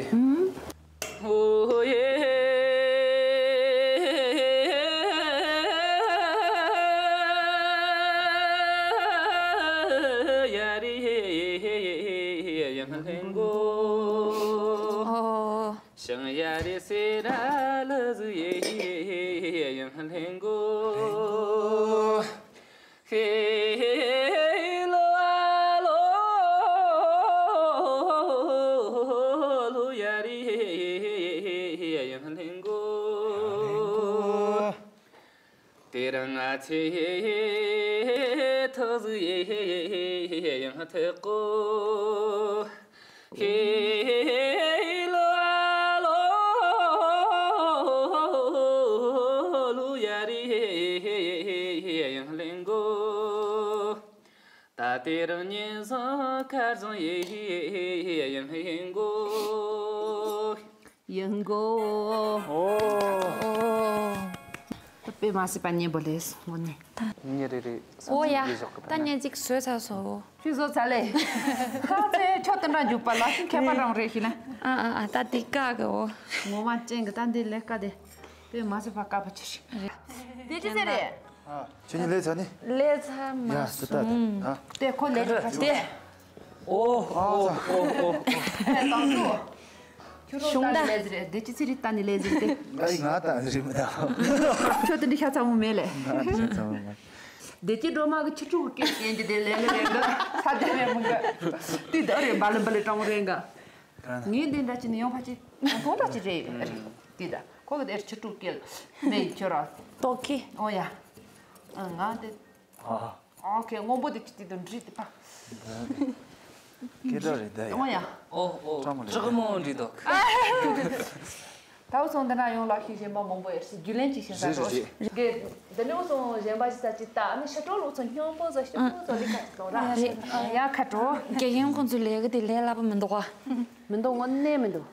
དེ་རིང་ང་ཚོས་ཐུགས་ཡང་ཐུགས་གོ། ཧེ་ལོ་ཨ་ལོ་ལུ་ཡ་རེ་ཡང་ལེན་གོ། ད་དེ་རིང་ཉིན་བཟང་ཁར་བཟང་ཡེ་ཡང་ཡིན་གོ། ཡིན་གོ། ཨོ། དཔེ་མ་སྲིད་པ་སྙན་པོ་ལས་དངོས་གནས། ཉིན་རེ་རེ་ཨོ་ཡ། ཡེ་ཞོག་གི་ད་ཉིན་གཅིག་བཟོས་ཚར་སོང་། ཁྱོད་བཟོ་ཚར་ལེ། ཁ་ཚེ་ཁྱོད་དེ་འདྲ་འཇུག་པ་ལ་ཁྱད་པར་རང་རེད་ཤི་ན། ཨ་ཨ་ཨ། ད་འདི་དཀའ་གི་འོ། ངོ་མ་ཅན་གི་ད་འདི་ལས་དཀའ་དེ། དཔེ་མ་སྲིད་པ་དཀའ་པོ་ཆེ་ཞིག་རེད། དེ་ཅི་ཟེར་རེད། ཨ། ཁྱོད་གཉིས་ལས་ཚར་ནི། ལས་ཚར་མ་ཡ་སོང་། ད་ད་ད། དེ་ཁོ་ལས་ཀྱི་ཁ་ཤས། དེ། ཨོ་ཨོ་ཨོ་ཨོ། དང་ཚོ། ཁྱོད་རང་གཞུང་ད་ནི་ལས་ཟེར་དེ་ཅི་ཚེ་རིང་ད་ནི་ལས་ཟེར་དེ། ང་ང་ད་རི་མི་ད། ཁྱོད་དེ་འདྲི་ཤ་ཚ་མོ་མེད་ལེ། ང་ཤ་ཚ་མོ་མ། དེ་ཅི་སྒྲོལ་མ་གི་ཆུ་ཕྲུག་གི་སྐད་སྐྱེན་གྱི་དེ་ལས་ལས་རེད་འདི། ས་དེ་རེད་མོ་འདི། དེ་ད་རེད་འབའ་ལི་འབའ་ལི་སྤྲང་མོ་རེད་འདི། ངས་འདི་འདྲ་ཅི་ནི་ཡོང་ཕ་ཅི་ཡོང་ཐོང་འདྲ་ཅི་རེད་རེད། དེ་ད་ཁོ་གི་དེར་ཆུ་ཕྲུག་སྐད་མེད་ཁྱོད་རང་། ཏོག་གི། ཨོ་ཡ། ང་དེ། ཨ། ཨོ་ཁེ་སྔོན་པོ་དེ་ཅི་དེ་དུ་འདྲི་དེ་པ། སྐད་གྲགས་རེད་ད་ཡ། ཨོ་ཡ། ཨོ་ཨོ། ཀྲང་མོ་རེད། ཀྲག་མོ་འདྲི་འདུག་ད་འུ་ཚོ་འདི་ན་ཡོང་ལག་ཤེས་གཞན་པ་མང་པོ་ཡོད་སྲིད་རྒྱུས་ལོན་ཅིག་བྱེད་ས་རེད་རོགས། རེད། གི་འདི་ནས་འུ་ཚོ་གཞན་པ་ཞིག་ས་ཅིག་ད་ནི་ཤ་གྲོགས་ལུག་ཚོ་སྙོམས་པོ་བཟོ་ཤ་གྲོགས་བཟོ་ལི་ཁ་ཅིག་གཏོང་ར། རེད། ཡ་ཁ་གྲོགས། རྒྱལ་ཡོངས་ཁོང་ཚོའི་ལས་ཀ་དེ་ལས་སླ་པོ་མི་འདུག་བ། མི་འདུག་དངོས་གནས་མི་འདུག་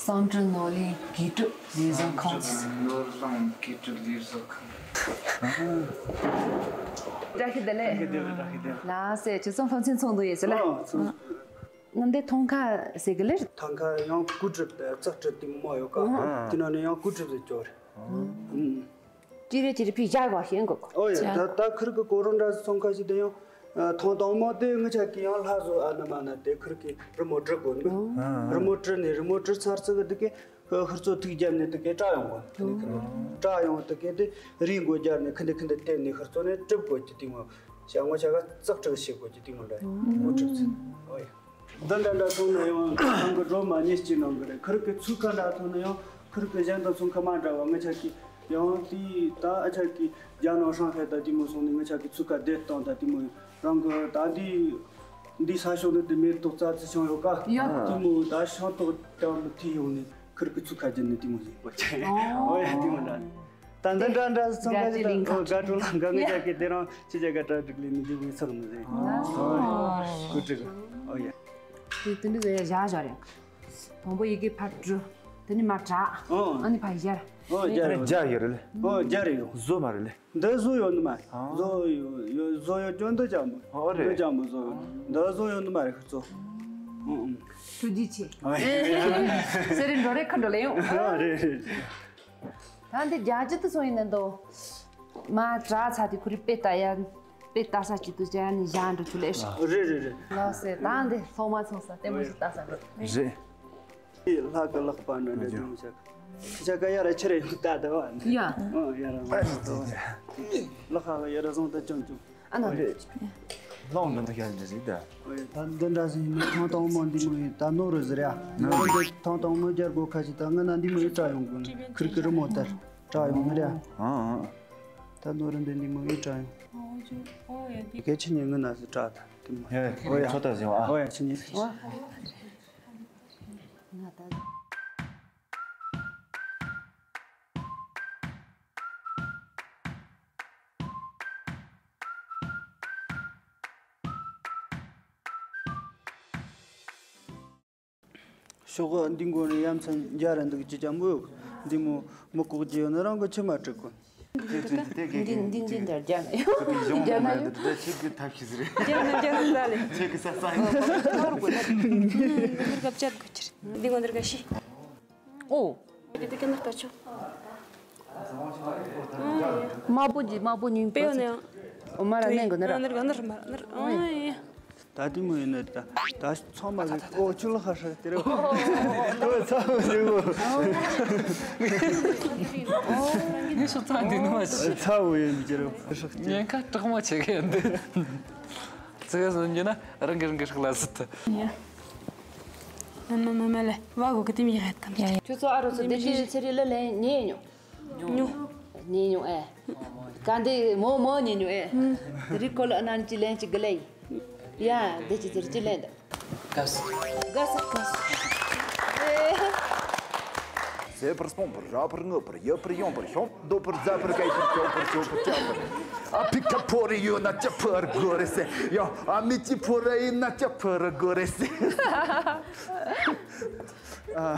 བསམ་གྲུབ་ནོར་གླིང་དགེ་སྒྲུབ་ལས་བཟོ་ཁང་། ནོར་གླིང་དགེ་སྒྲུབ་ལས་བཟོ་ཁང་། བཀྲ་ཤིས་བདེ་ལེགས། བཀྲ་ཤིས་བདེ་ལེགས། ལགས་སེ་ཁྱེད་ཚོ་སློབ་ཚན་ཚོགས་འདུ་ཡིན་ཟེར་ལ། ཨོ་ཚོགས་འདུ། ང་འདི་ཐང་ཀ་ཟེར་གི་ལེ། ཐང་ཀ་ཡང་ཀུ་ཀྲི་རྩག་ཀྲི་དེ་མོ་ཡོད་ཀ་ཨ། དེ་ནང་ནས་ཡང་ཀུ་ཀྲི་ཟེར་ཅོ་རེད། ཨ། ཅི་རེད་ཅི་རེད་ཕི་བཞག་པ་ཤེས་གོ། ཨོ་ཡ། ད་ད་ཁིར་གི་གོ་རོ་འདྲ་སོང་ཁ་ཞིག་དེ་ཡང་ཐང་དང་མོ་དེ་ངི་ཆ་གི་ཡང་ལྷ་བཟོ་ཨ་ན་མ་ན་དེ་ཁིར་གི་རི་མོ་བྲི་དགོས་ནི། ཨ། རི་མོ་བྲི་ནི་རི་མོ་བྲི་ཚར་ཚིག་གི་དེ་གི་ཧུར་ཚོ་ཐུག་རྒྱབ་ནི་དེ་གི་བྲ་ཡོང་གོ་ནི། དེ་ནི་ཁིར་བྲ་ཡོང་དེ་གི་དེ་རི་མགོ་རྒྱབ་ནི་ཁི་འདི་ཁི་འདི་བལྟས་ནི་ཧུར་ཚོ་ནི་གྲིབ་དགོས་ཀྱི་དེ་མོ། ཞག་ངོ་ཆ་ག་ཙག་ཁྲག་ཤེས་དགོས་ཀྱི་དེ་མོ་འདྲ་མོ་གྲིབ་ཚིག་ཨོ་ཡ། འདི་འདྲ་འདྲ་མཐོང་ན་ཡང་ཁང་གི་སྒྲོལ་མ་ཉེར་གཅིག་ནང་གི་རེད། ཁིར་གི་ཚུགས་ཁ་འདྲ་མཐོང་ན་ཡང་ཁིར་གི་གཞན་དང་ཚུགས་ཁ་མ་འདྲ་བ་ངི་ཆ་གི་ཡང་དེ་ད་ཨ་ཆ་གི་རྒྱ་ནང་ཧྲང་ཧའེ་ད་དེ་མོ་སོང་ནས་ངི་ཆ་གི་ཚུགས་ཁ་བསྡད་བཏང་ད་དེ་མོ་རང་གི་ད་འདི་འདི་ས་ཕྱོགས་འདི་དེ་མེ་ཏོག་རྩྭ་རྩི་ཆང་ཡོད་ཀ་ཡ། དེ་མོ་ད་ཤིང་ཏོག་ཀྱང་མི་ཐི་ཡོང་ནས་ཁིར་གི་ཚུགས་ཁ་བརྒྱུད་ནས་དེ་མོ་ཡིན་པ་ཆེ་ཨོ་ཡ་དེ་མོ་འདྲ། ད་འདི་འདྲ་འདྲ་ཚང་ག་ཅི་ལིང་ཁ་དགའ་སྤྲོ་ལ་འགའ་ངེ་ཅག་གི་དེ་རང་ཅི་ཅག་ག་གྲ་སྒྲིག་ལས་ནི་འདི་བས་ཚང་ནི་རེད། ཨོ་ཀུ་ཀྲི་ཨོ་ཡ། དེ་དེ་འདི་བས་བཞག་བཞག་རེད། དང་པོ་ཡི་གེ་ཕར་བྲུ། དེ་ནི་མར་བྲག་ཨོ་ཨ་ནི་ཕར་ཡར། ཨོ་རྒྱ་རེད། རྒྱ་ཡོད་རེད་ལེ། ཨོ་རྒྱ་རེད་ཡོད། བཟོ་མ་རེད་ལེ། འདི་བཟོ་ཡོད་ནི་མ་རེད། ཨོ་བཟོ་ཡོད་ཡོད་བཟོ་ཡོད་སྐྱོན་འདི་ཅག་མོ། ཨོ་རེད། འདི་ཅག་མོ་བཟོ་ཡོད། འདི་བཟོ་ཡོད་ནི་མ་རེད་ཁི་ཚོ། ཨོ་ཨོ། ཐུགས་རྗེ་ཆེ། ཨོ་ཡ། སེ་རི་འགྲོ་རེད་ཁ་འགྲོ་ལེ་ཡོང་། ཨོ་རེད་རེད། ད་འདི་རྒྱ་ཇི་ཏུ་སོང་ཡིན་ནན་དོ། མ་དྲ་ཚ་དེ་ཁུ་རི་དཔེ་ལྟ་ཡ། དཔེ་ལྟ་ས་ཅི་ཏུ་ཅ་ནི་ཞང་འགྲོ་ཆུ་ལེ་ཤ། རེད་རེད་རེད། ལགས་སེ་ད་འདི་སློབ་མ་ཚོང་ས་ལྟད་མོ་ཞིག་ལྟ་ས་འགྲོ། རེད། ལྷ་གི་ལག་པ་འདྲ་འདྲ་དུ་མི་ཆག་ཁྱི་ཆ་ཀ་ཡ་ར་ཆི་རེ་ཡོང་ལྟ་ད་བ་ནི། ཡ། ཨོ་ཡ་ར་མ་ཞིག་ཏོ། ལག་ཁ་ག་ཡ་ར་བཟུང་ད་ཅུང་ཅུང་། ཨ་ན་རེད། ལོང་མི་འདུག་ཡ་འདི་རེད་ད། ཨོ་ཡ་ད་འདི་འདྲ་ཟིན་ནི་ཐང་ཐང་མོ་འདི་མོ་ཡིན་ད་ནོ་རུ་ཟེར་ཡ། ནོ་རུ་འདི་ཐང་ཐང་མོ་རྒྱལ་སྒོ་ཁ་ཅིག་ད་ང་ན་འདི་མོ་ཡི་བྲག་ཡོང་དགོས་ནི་ཁིར་ཁིར་མོ་ལྟར་བྲག་ཡོང་ནི་རེད་ཡ། ཨ་ཨ། ད་ནོ་རུ་འདི་འདི་མོ་ཡི་བྲག་ཡོང་། གལ་ཆེ་ཉིན་ངི་ན་ཟི་བྲག་ད་འདི་མོ་ཡ། ཨོ་ཡ། ཚོ་ད་ཟེར་བ་ཨ། ཨོ་ཡ་ཆི་ཉིན། ང་ད། ཤོག་ག་འདི་མགོ་ནས་ཡ་མཚན་རྒྱ་ར་འདུག་ཅི་ཅང་མོ་འདི་མོ་མི་ལྐོག་ཅི་ཡོད་ན་རང་གི་ཆི་མ་སྤྲད་གོ། འདི་འདི་འདི་འདི་འདྲ་རྒྱ་ནས་ཡོང་། རྒྱ་ནས་ཡོང་། ད་ལེ་ཁྱེད་ཀྱི་ཐབས་ཤེས་རེད། རྒྱ་ནས་རྒྱ་ནས་ད་ལེ་ཁྱེད་ཀྱི་ས་ས་ཡོད། ཐོར་གོ་ད། འདིར་གབ་ཅར་གོ་ཅིར་འདི་ངོ་འདིར་ག་ཤི། ཨོ། འདི་དེ་ཀ་ན་ལྟ་ཆོག་དམར་པོ་འདི་དམར་པོ་ཉུང་པོ་པེའོ་ནས་ཨོ་མ་ར་ནས་གོ་ནི་ར། ནར་ག་ནར་མ་ནར་ཨོ་ཡ། ད་དེ་མོ་ཡིན་ན་ད་ད་ཚང་མ་གི་ཨོ་ཆུ་ལ་ཧ་ཧྲ་དེ་རེད། ཨོ་ཚ་བོ་ཟེར་བོ། ངས་ཤོག་ཚ་འདི་ནུ་མ་ཞིག་ཚ་བོ་ཡིན་གྱི་རེད། ཉེན་ཁ་དྲག་མོ་ཆེ་གི་འདི། ཙི་གེ་སོང་རྒྱུ་ན་རང་གི་རང་གི་སྲོག་ལ་ཟིད་དུ། ཡ། མ་མ་མ་མ་ལེ་བ་གོ་གི་དེ་མི་ཡ་ཧད་གམ། ཡ་ཡ། ཁྱོད་ཚོ་ཨ་རོ་ཚོ་བདེ་སྐྱིད་ཚེ་རིང་ལ་ལན་ཉེ་ཉོ། ཉོ། ཉེ་ཉོ་ཨེ། ག་འདི་མོ་མོ་ཉེ་ཉོ་ཨེ། དེ་རིང་ཁོ་ལ་ཨ་ནན་ཅི་ལན་ཅི་གི་ལན། ཡ་བདེ་སྐྱིད་ཚེ་རིང་ཅི་ལན་ད། ག་ས། ག་ས་ག་ས། ཨེ། ཟད་པར་སོང་བར་རག་པར་ངུ་བར་ཡོད་པར་ཡོང་བར་ཤོང་འདོད་པར་ཟ་བར་གས་པར་ཁྱོག་པར་ཁྱོག་པར་ཆགས་པར། ཨ་ཕི་ཁ་ཕོ་རེ་ཡོད་ན་ཅི་ཕོ་ར་དགོས་རེད་ཟེར། ཡ་ཨ་མི་ཅི་ཕོ་ར་ཡིན་ན་ཅི་ཕོ་ར་དགོས་རེད་ཟེར། ཨ།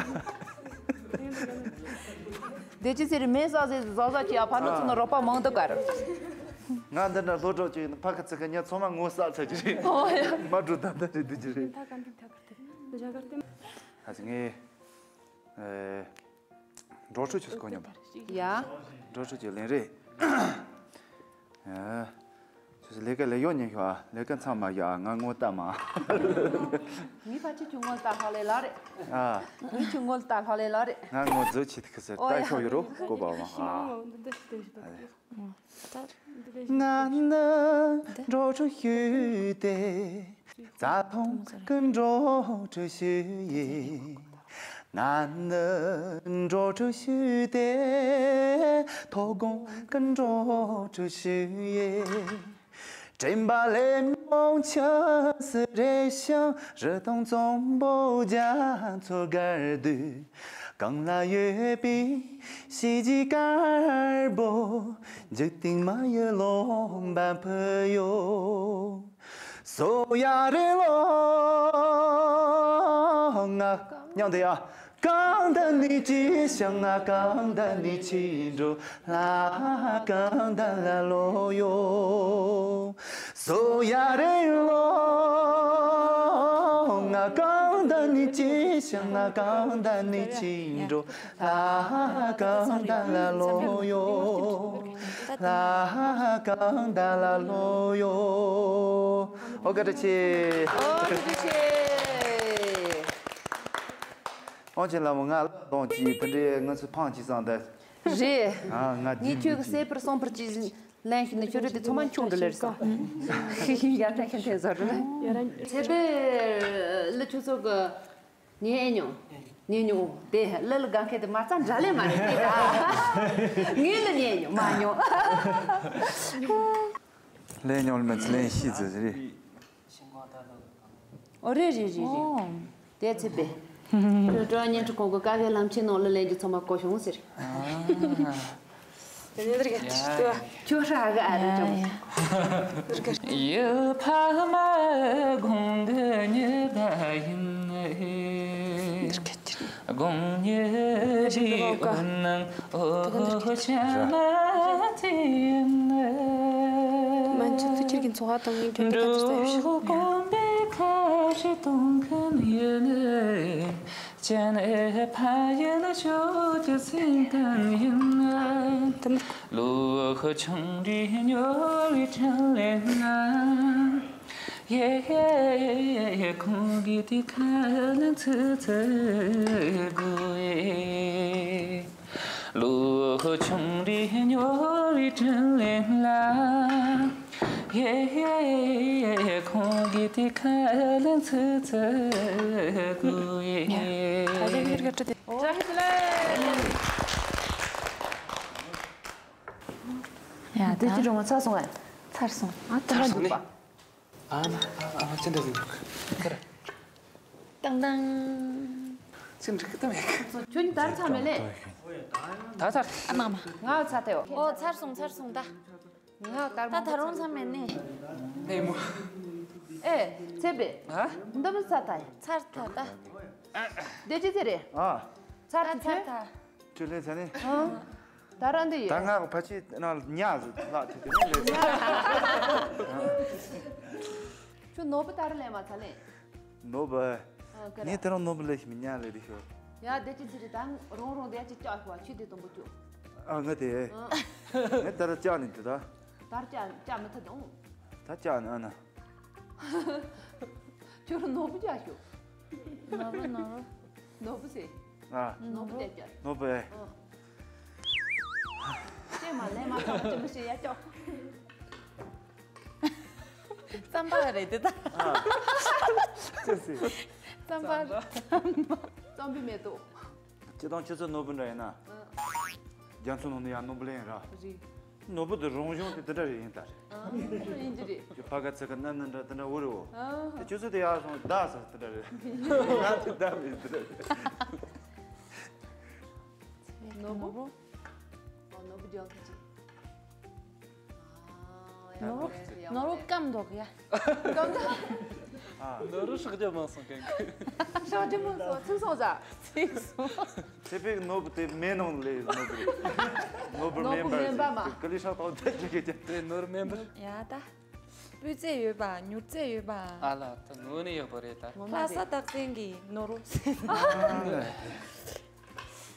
དེ་ཅི་ཟེར་མེད་ས་ཟེར་ཟ་ཟ་ཅི་ཡ་ཕ་ནུ་ཚོ་ན་རོགས་པ་མང་དུ་གར། ང་འདི་འདྲ་སློབ་གྲོགས་ཅིག་ཡིན་ན་ཕ་ཁ་ཚི་ཁ་ཉ་ཚང་མ་ངོ་ས་ཚ་ཅི་རེད། ཨོ་ཡ། མ་འགྲོ་ད་ད་རེད་འདི་ཅི་རེད། ཨ་ངས། ཨེ། འགྲོ་ཁྲོད་ཆུ་སྐོར་མཉམ་པ། ཡ། འགྲོ་ཁྲོད་ཀྱི་ལན་རེད། ཨེ། ཆུ་ལས་ཀ་ལས་ཡོག་ཉན་ཤོག་ཨ། ལས་ཀ་ཚང་མ་ཡ་ང་ངོ་ལྟ་མ། ངའི་ཕ་ཆུ་ཆུ་ངོ་ལྟ་ལྷག་ལས་ལ་རེད། ཨ། ངའི་ཆུ་ངོ་ལྟ་ལྷག་ལས་ལ་རེད། ང་ངོ་རྫོད་ཆེ་ཐུག་ཟེར་ཨོ་ལྟ་ཡ་ཤོག་ཡོད་རོ་ཀོ་བ་བ་ཨ། ང་ནི་འགྲོ་གྲོན་ཞུས་ཏེ། རྩྭ་ཐང་གི་འགྲོ་གྲོན་ཞུས་ཡིན། ང་ནི་འགྲོ་གྲོན་ཞུས་ཏེ། མཐོ་སྒང་གི་འགྲོ་གྲོན་ཞུས་ཡིན། དྲན་པ་ལས་མང་ཆེ་སུ་རེད་ཤང་རི་དང་གཙང་པོ་རྒྱ་མཚོ་དཀར་དུས། གང་ལ་ཡོད་པའི་གཤིས་ཀྱི་དཀར་པོ། འཇིག་རྟེན་མ་ཡི་ལོ་འབབ་ཕུ་ཡོ། སོ་ཡ་རེ་ལོ་ང་མཉམ་དུ་ཡ། གང་ད་ནི་ཅི་ཤང་ང་གང་ད་ནི་ཅི་འགྲོ་ལ་གང་ད་ལ་ལོ་ཡོ། སོ་ཡ་རེ་ལོ་ང་གང་ད་ནི་ཅི་ཤང་ང་གང་ད་ནི་ཅི་འགྲོ་ལ་གང་ད་ལ་ལོ་ཡོ། ལ་གང་ད་ལ་ལོ་ཡོ། ཨོ་བཀའ་དྲིན་ཆེ། ཨོ་བཀའ་དྲིན་ཆེ། ཨོ་ཆེ་ལ་མོ་ང་ལ་གཏོང་ཅི་དེ་འདྲའི་ང་ཚོ་ཕང་ཅི་སང་ད། རེད། ཨ་ང་ངས་ཁྱོད་ཀྱི་སེ་པར་སོང་པར་ཅི་ལན་ཞུ་ན་ཁྱོད་རེད་དེ་ཚང་མ་ཁྱོད་འདྲ་ལེར་སོང་། ཡ་ད་ཁྱོད་དེ་ཟོར་རེད། ཚེ་པའི་ལ་ཁྱོད་ཚོ་གི་ཉན་ཨེ་མྱོང་། ཉན་མྱོང་དེ་ལ་ལ་གང་ཁེ་དེ་མ་རྩ་འདྲ་ལེ་མ་རེད་དེ་ད། ངས་ལ་ཉན་མྱོང་མ་མྱོང་། ལན་མྱོང་ལ་མ་ཚི་ལན་ཤི་ཙི་ཙི་རེད། ཨོ་རེད་རེད་རེད་རེད། ཨོ། དེ་ཚེ་པེ། ཀྲོ་ཀྲོ་ཉན་ཁྲི་ཁོང་གི་ཀ་ཁའི་ལམ་ཆེན་ནང་ལ་ལེན་རྒྱུ་ཚང་མ་གོ་བྱུང་ཟེར། དེ་ནས་རིག་ཏུ། ཁྱོད་ཧྲ་གི་ཨ་རེད་ཀྲང་། ཡི་ཕ་མ་དགུང་གི་ཉི་ཟླ་ཡིན། དགུང་ཉི་ཟླའི་འོད་སྣང་འོ་ཆ་མ་དེ་ཡིན། མན་ཆུ་ཚུ་ཁྱེར་གྱིན་ཚོ་ཧ་དང་ངའི་འགྲོ་དུ་ག་ཚོ་ལྟ་ཡོད་ཤག་འགྲོ་དགོན་པའི་ཁ་ཧྲི་གཏོང་མཁན་ཡིན། སྤྱན་ཕ་ཡུལ་ཕྱོགས་ཀྱི་སེམས་གཏམ་ཡིན། ལོ་ཆུང་འདྲིས་སྨྱོ་བའི་དྲིན་ལན་ན། ཡེ་ཡེ་ཁོང་གིས་དེ་ཁ་ལན་ཚིག་ཚིག་དགོས། ལོ་ཆུང་འདྲིས་སྨྱོ་བའི་དྲིན་ལན་ལ། ཡེ་ཡེ་ཁོང་གིས་དེ་ཁ་ལན་ཚིག་ཚིག་དགོས། ད་ལྟ་ཡུལ་ག་ཁྲི་དེ། ཨོ། ཡ་དེ་ཅི་རུང་ཚར་སོང་ངས། ཚར་སོང་། ཨ་ད་ཚར་སོང་ནི། ཨ་མ་ཨ་མ་ཅི་འདྲ་ཟིན་འདུག་ཁར། ཏང་ཏང་། ཅི་འདྲ་གི་ཏམ་ཡག་ཁྱོད་ནི་དར་ཚར་མེད་ལེ། ད་ཚར། ཨ་མ་མ། ང་ཚར་ཏེ་ཡོ། ཨོ་ཚར་སོང་ཚར་སོང་ད། ང་དར་ད་མ་ད་རུང་ཚར་མེད་ནི། ཨེ་མོ། ཨེ་ཚེ་པེ། ཨ། འདི་མི་ཚར་ད། ཚར་ད་ད། དེ་ཅི་ཚེ་རེད། ཨ། ཚར་ད་ཚར་ད། ཁྱོད་ལེན་ཚར་ནི། ཨ། ད་རང་འདི་ཡོད། ད་ང་གི་ཕ་ཆེ་ནང་ལ་ཉག་ཟིག་ལག་ཐེ་ཐེ་ནི་ལེ། ཁྱོད་ནོར་བུ་ད་ར་ལེན་མ་ཚར་ལེ། ནོར་བུ། ཨ་ཀ་ར། ངས་དེ་རང་ནོར་བུ་ལེ་ཞིག་མི་ཉག་ལེ་རེ་ཤོ། ཡ་དེ་ཅི་ཚེ་རེད་ད་རང་རང་དེ་ཅི་ལྕགས་ཤོ་ཆུ་དེ་དང་པོ་ཅོ། ཨ་ང་དེ། ཨ། ངས་ད་ར་ལྕགས་ནི་འདི་ད། ད་ལྕགས་ལྕགས་མི་ཐུབ་དང་། ད་ལྕགས་ནི་ཨ་ན། ཁྱོད་རང་ནོར་བུ་ལྕགས་ཤོ། ནོར་བུ་ནོར་བུ། ནོར་བུ་ཟེར། ཨ། ནོར་བུ་ལྟས་ཀྱ། ནོར་བུ་ཨེ། ཨ། ལྟས་མ་ལས་མ་ཐག་ཅི་མི་ཤེས་ཡ་ཀྱོ། རྩམ་པ་རེད་དེ་ད། ཨ། ཅི་ཟེར། རྩམ་པ། རྩམ་པའི་མེ་ཏོག་སྤྱིར་བཏང་ཁྱེད་ཚོ་ནོར་བུ་འདྲ་ཡིན་ན། ཨ། རྒྱ་མཚོ་ནང་ནས་ཡང་ནོར་བུ་ལེན་ར། རེད། ནོར་བུ་དེ་རང་བྱུང་དེ་དེ་འདྲ་རེད་ཡིན་ད་རེད། ཨ། ཡིན་གྱི་རེད། ཁྱོད་ཕ་ག་ཚེ་ག་ན་ན་འདྲ་དེ་འདྲ་འུ་རེད་འོ། ཨ། དེ་ཁྱོད་ཚོ་དེ་ཡག་སོང་བདག་ས་དེ་འདྲ་རེད། ང་དེ་བདག་མེད་དེ་འདྲ་རེད། ནོར་བུ། ནོར་བུ། ཨོ་ནོར་བུ་རྒྱག་ཐུབ་ཅིག་ནོར་བུ། ཡག་པོ་རེད། ནོར་བུ་སྐམ་འདུག་ཡ། སྐམ་འདུག་ནོར་བུ་ཧྲག་རྒྱ་མང་སོང་གན་གི། ཧྲག་རྒྱ་མང་སོང་། ཚིག་སོང་ཟ། ཚིག་སོང་། ཚེ་འཕེལ་གི་ནོར་བུ་དེ་མེད་ནང་ལས་ནོར་བུ་རེད། ནོར་བུ་ནོར་བུ་མེན་པར་མེན་པ་མ། ཀི་ལི་ཧྲག་ཏོག་ད་ཅིག་གི་ཅན། དེ་ནོར་མེན་པར། ཡ་ད། སྤུས་ཚད་ཡོད་པ། མྱུར་ཚད་ཡོད་པ། ཨ་ལ་ད་ནོར་ནི་ཡག་པོ་རེད་ད། ངོ་མ་ལྷ་ས་རེད། རྟགས་ཅན་གྱི་ནོར་བུ།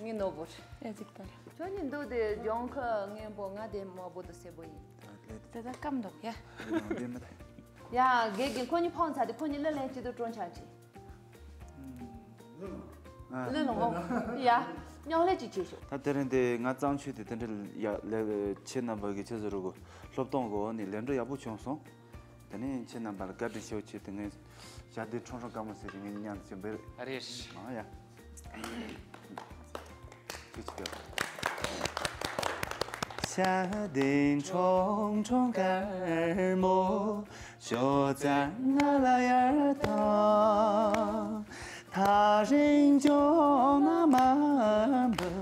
ངའི་ནོར་བུ་རེད། ཨེ་ཅིག་ལྟར། ཁྱོད་གཉིས་འདུག་དེ་ལྗོངས་མཁར་སྔོན་པོ། ང་དེ་དམར་པོ་དང་སེར་པོ་ཡིན། དེ་ད་སྐམ་འདུག་ཡ། ཡ་དགེ་རྒན་ཁོ་གཉིས་ཕོངས་ཚར་དེ་ཁོ་གཉིས་གླུ་ལེན་ཅི་དུ་ཀྲོང་ཆགས་ཅི། ཨ། གླུ་ལོངས། ཡ། མཉམ་ལས་ཅིག་བྱེད་ཤོག་ད་དེ་རིང་དེ་ང་གཙང་ཆུ་དེ་དེ་འདྲ་ཡ་ལས་ཁྱེད་རྣམ་པ་གི་ཆེད་ཟུར་གོ་སློབ་སྟོན་གོ་ནི་ལས་འགྲོ་ཡག་པོ་བྱུང་སོང་། དེ་ནས་ཁྱེད་རྣམ་པ་ལ་བཀའ་དྲིན་ཆེ་བོ་ཆེ། དེ་ངས་ཞྭ་དེ་ཁྲུང་ཁྲུང་དཀར་མོ་ཟེར་གྱི་ངས་མཉམ་དུ་བྱེད་འབེར། ཨ་རེད། མ་ཡ། ཁྱེད་ཅི་བྱེད། ཞྭ་དེ་ཁྲུང་ཁྲུང་དཀར་མོ། ཞོ་ཙང་ང་ལ་ཡར་དང་། ཐག་རིང་ཅོག་ང་མ་འབུ།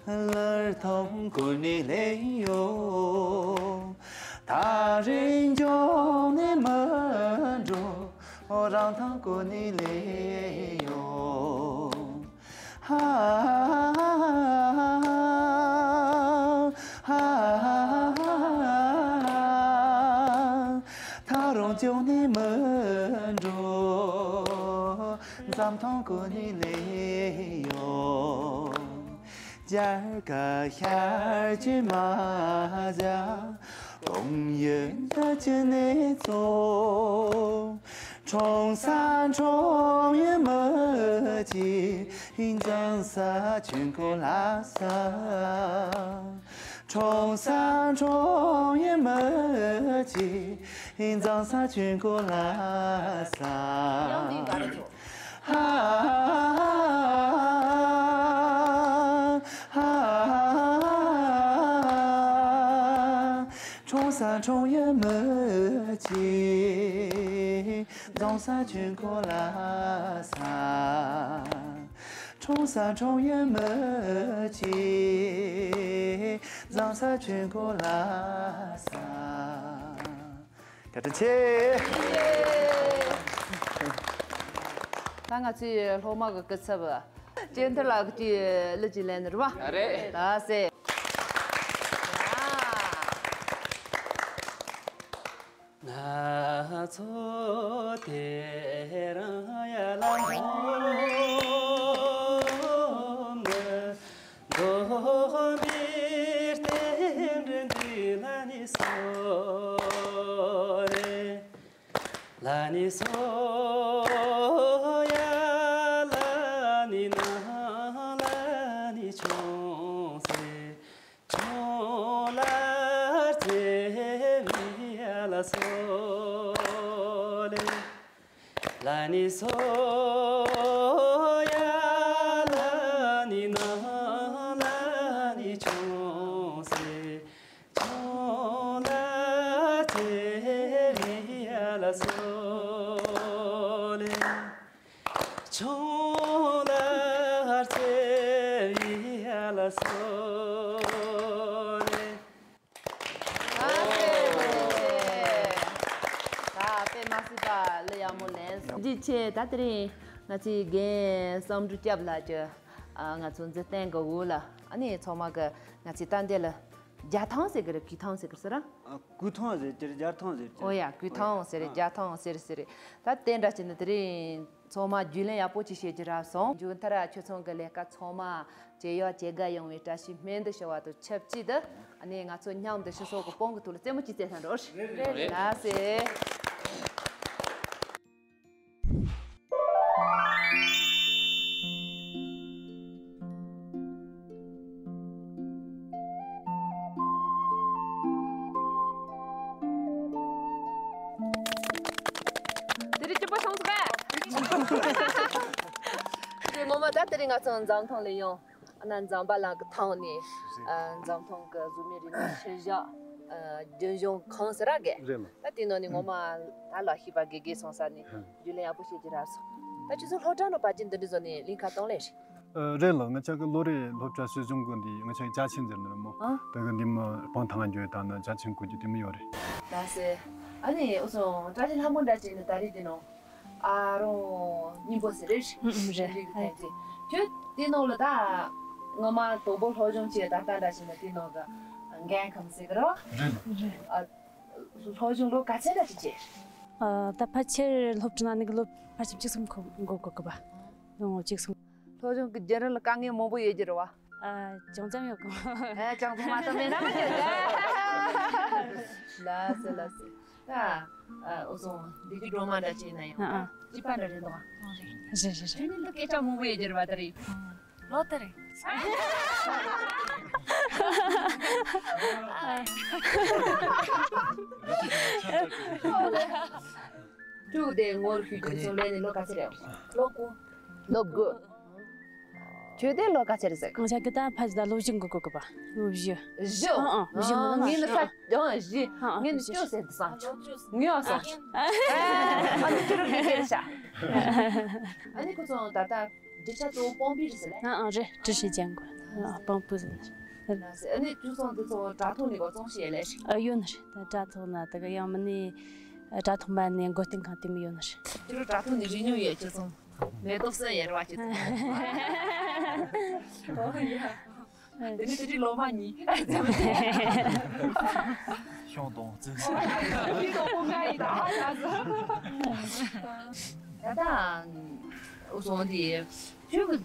ལར་ཐོང་ཀུ་ནི་ལེ་ཡོ། ཐག་རིང་ཅོག་ནི་མ་འགྲོ། རང་ཐང་ཀུ་ནི་ལེ་ཡོ། ཧ། ཐག་རོང་ཅོག་ནས་མི་འགྲོ། འཛམ་ཐང་ཀུན་ནས་ལས་ཡོང་། རྒྱལ་ཁ་ཤར་གྱི་མ་བྱ། གོང་ཡོད་ད་ཅི་ནས་ཚོ། ཁྲོང་ས་ཁྲོང་ཡོད་མི་ཅི། འཛམ་ས་ཆུན་ཀོ་ལ་ས། ཁྲོང་ས་ཁྲོང་ཡོད་མི་ཅི། འཛམ་ས་ཆུན་ཀོ་ལ་ས། ཡང་འདི་ག་རེ་ཚོ། ཧ། ཧ། ཁྲོང་ས་ཁྲོང་ཡོད་མི་ཅི། འཛམ་ས་ཆུན་ཀོ་ལ་ས། ཁྲོང་ས་ཁྲོང་ཡོད་མི་ཅི། འཛམ་ས་ཆུན་ཀོ་ལ་ས། བཀའ་དྲིན་ཆེ། ད་ང་ཚོའི་སློབ་མ་གི་སྐུ་ཚབ་ཅན་ཐར་ལགས་ཀྱིས་གླུ་ཅིག་ལེན་ནི་རེད་བ། ཨ་རེད། ད་ཟེ། ང་ཚོ་དེ་རང་ཡ་ལ་འཛོམས་ནས། འཛོམས་པའི་རྟེན་འབྲེལ་འདི་ལ་ནི་གསོལ་རེ། ལ་ནི་གསོལ་ཡ་ལ་ནི་ན་ལ་ནི་ཆུང་སེ། ཁྱུང་ལ་རྩེ་བའི་ལ་སོ་ལེ། ལ་ནི་སོ་ཡ་ལ་ནི་ན་ལ་ནི་ཆུང་སེ། ཁྱུང་ལ་རྩེ་བའི་ལ་སོ་ལེ། ཆུང་ལ་རྩེ་བའི་ལ་སོ་ལེ། ཨ་ཙི། ད་དཔེ་མ་སྲིད་པ་གླུ་ཡག་མོ་ལེན། འདི་ཆེ་ད་དེ་རིང་ང་ཚོའི་རྒན་བསམ་འགྲུབ་སྐྱབས་ལགས་ཀྱི་ཨ་ང་ཚོ་མཛུབ་སྟོན་གྱི་འོག་ལ་ཨ་ནི་ཚང་མ་གི་ང་ཚོའི་ད་འདི་ལ་རྒྱ་ཐང་ཟེར་གི་རེད། གུས་ཐང་ཟེར་གི་ཟེར་ར། ཨ། གུས་ཐང་ཟེར་གྱི་རེད། རྒྱ་ཐང་ཟེར་གྱི་རེད། ཨོ་ཡ། གུས་ཐང་ཟེར་རེད། ཨ། རྒྱ་ཐང་ཟེར་ཟེར་རེད། ད་དེ་འདྲ་བྱས་ནས་དེ་རིང་ཚང་མ་རྒྱུས་ལོན་ཡག་པོ་ཅིག་བྱེད་རྒྱུ་རག་སོང་། མཇུག་མཐར་ཁྱོད་ཚང་གི་ལས་ཀ་ཚང་མ་ཇེ་ཡག་ཇེ་དགའ་ཡོང་བའི་བཀྲ་ཤིས་སྨོན་འདུན་ཞུ་བ་དང་ཆབས་ཅིག་ཏུ་ཨ་ནི་ང་ཚོ་མཉམ་དུ་སྤྱི་ཚོགས་ཀྱི་དཔུང་གི་ཐོག་ལ་རྩེད་མོ་ཅིག་རྩེ་ན་འགྲོ། རེད། རེད། ལགས་སེ། དེ་རིང་སྐྱིད་པོ་བྱུང་སོང་ངས། དེ་ངོ་མ་ད་དེ་རིང་ང་ཚོ་འཛམ་ཐང་ལ་ཡོང་། ཨ་ན་འཛམ་བུ་གླིང་གི་ཐང་ནས་ཨ་འཛམ་ཐང་གི་གཟུགས་མེད་རིག་གནས་ཤུལ་བཞག་ཨ་རྒྱུན་གཞུང་ཁང་ཟེར་ར་གི། རེད་མ། ད་དེ་ནང་ནས་ངོ་མ་ད་ལ་ཤེས་པ་དགེ་རྒན་སོང་ས་ནས་ཧུམ། རྒྱུས་ལོན་ཡག་པོ་བྱེད་ཀྱི་རག་སོང་། ད་ཁྱོད་ཚོ་སློབ་གྲྭ་ནང་ཕལ་ཆེར་འདི་འདྲ་བཟོ་ནས་གླིང་ཁ་གཏོང་ལེ་རེད། ཨ། རེད་ལགས། ང་ཅག་གི་ལོ་རེ་སློབ་གྲྭ་སྲིད་གཞུང་གི་འདི་ང་ཅག་གི་ཅ་ཆས་ཟེར་ནི་རེད་མོ། ཨ། དེ་གི་འདི་མི་སྤང་ཐང་འགྱོ་ཡ་དང་ནི་ཅ་ཆས་བཀོལ་རྒྱུ་དེ་མི་ཡོད་རེད། ལགས་སེ། ཨ་ནི་འུ་ཚོ་བཀྲ་ཤིས་ལྷ་མོ་འདྲ་བྱས་ནས་ད་རེས་འདི་ནང་ཨ་རོང་སྙིང་པོ་ཟེར་རེད། ཨུ་ཨུ་རེད། རིག་གི་ཐན་ཅིག་ཁྱོད་དེ་ནང་ལ་ད་ངོ་མ་དོག་པོ་སློབ་སྦྱོང་བྱས་ད་ལྟ་འདྲ་བྱས་ན་དེ་ནང་གི་འགན་ཁམས་ཟེར་གི་རོ། རེད། རེད། ཨ། སློབ་སྦྱོང་ལོ་ག་ཚད་འདྲ་ཅིག་བྱས། ཨ། ད་ཕལ་ཆེར་སློབ་གྲྭ་ནང་ནས་སློབ་ཕལ་ཆེར་བཅུ་གསུམ་གོ་འགོ་དགོས་གི་པ། ལོ་ངོ་བཅུ་གསུམ། སློབ་སྦྱོང་གི་རྒྱུན་རིང་ལ་དཀའ་ངལ་མང་པོ་ཡོད་རྒྱུ་རེད་བ། ཨ། ཅུང་ཙམ་ཡོད་གི། ཨ། ཅུང་ཙམ་མ་གཏོགས་མེད་ན་མི་འདུག་ལགས་སེ་ལགས་སེ། ད། ཨ། འུ་ཚོ་འདི་གི་སྒྲོལ་མ་འདྲ་བྱས་ན་ཡང་ཨ་ཨ། ད་སྐྱིད་པ་འདྲ་རེད་འདུག་ཨ། རེད་རེད་རེད། ཁྱོད་ཉིད་ལ་སྐད་ཆ་མང་པོ་ཡོད་རྒྱུ་རེད་བ་ད་རེད། ལོ་དེ་རེད། ཕྲུ་གུ་དེ་ངོ་ལ་ཞུ་རྒྱུ་སོང་ལས་ནི་ལོ་ག་ཚོད་རེད། ལོ་དགུ། ལོ་དགུ། ཁྱོད་དེ་ལོ་ག་ཚོད་རེད་ཟེར། ང་ཅག་གི་ད་ཕ་ཇི་ད་ལོ་བཞི་འགོ་དགོས་གི་པ། ལོ་བཞི། བཞི། ཨང་ཨང་བཞི། ཨང་། ངས་ནི་ས་ཨང་བཞི། ཨང་ཨང་ངས་ནི་བཞི། བཅུ་ཟེར་དུ་སང་། ངས་ཨང་སང་། ཨ་ནི་ཁྱོད་རང་གི་སྐད་ཆ། ཨ་ནི་ཁོ་ཚོ་ད་ལྟ་འབྲི་ཆ་གཙོ་བོ་སྤང་སྤོས་རེད་ཟེར་ལེ། ཨ་ཨ་རེད། འབྲི་ཆ་ཅན་གོ། ཨ་སྤང་སྤོས་ཟེར་ནི་རེད། ཨ་ནི་ཁྱོད་ཚོ་འདི་ཚོ་དྲ་ཐོག་ནས་གོ་བཙོང་ཤེས་ལེ། ཨ་ཡོད་ནི་རེད། ད་དྲ་ཐོག་ན་དེ་ག་ཡང་མིན་ནི་དྲ་ཐོག་མ་ནས་མགོ་རྟིང་གང་དེ་མི་ཡོད་ནི་རེད། ཁྱོད་རང་དྲ་ཐོག་ནས་རིག་མྱོང་ཡོད་ཁྱོད་ཚོ། མེ་ཏོག་སེ་ཡེར་བ་ཁྱོད་ཚོ། ཨོ་ཡ། དེ་ནི་དེ་དུས་ལོ་མ་གཉིས། ཤོང་དང་བཙུགས། མི་དང་པོ་ང་ཡི་ད་ཧ་ཡ་ཟེར། ད་ལྟ་འུ་ཚོ་འདི་ཁྱོད་ཀྱི་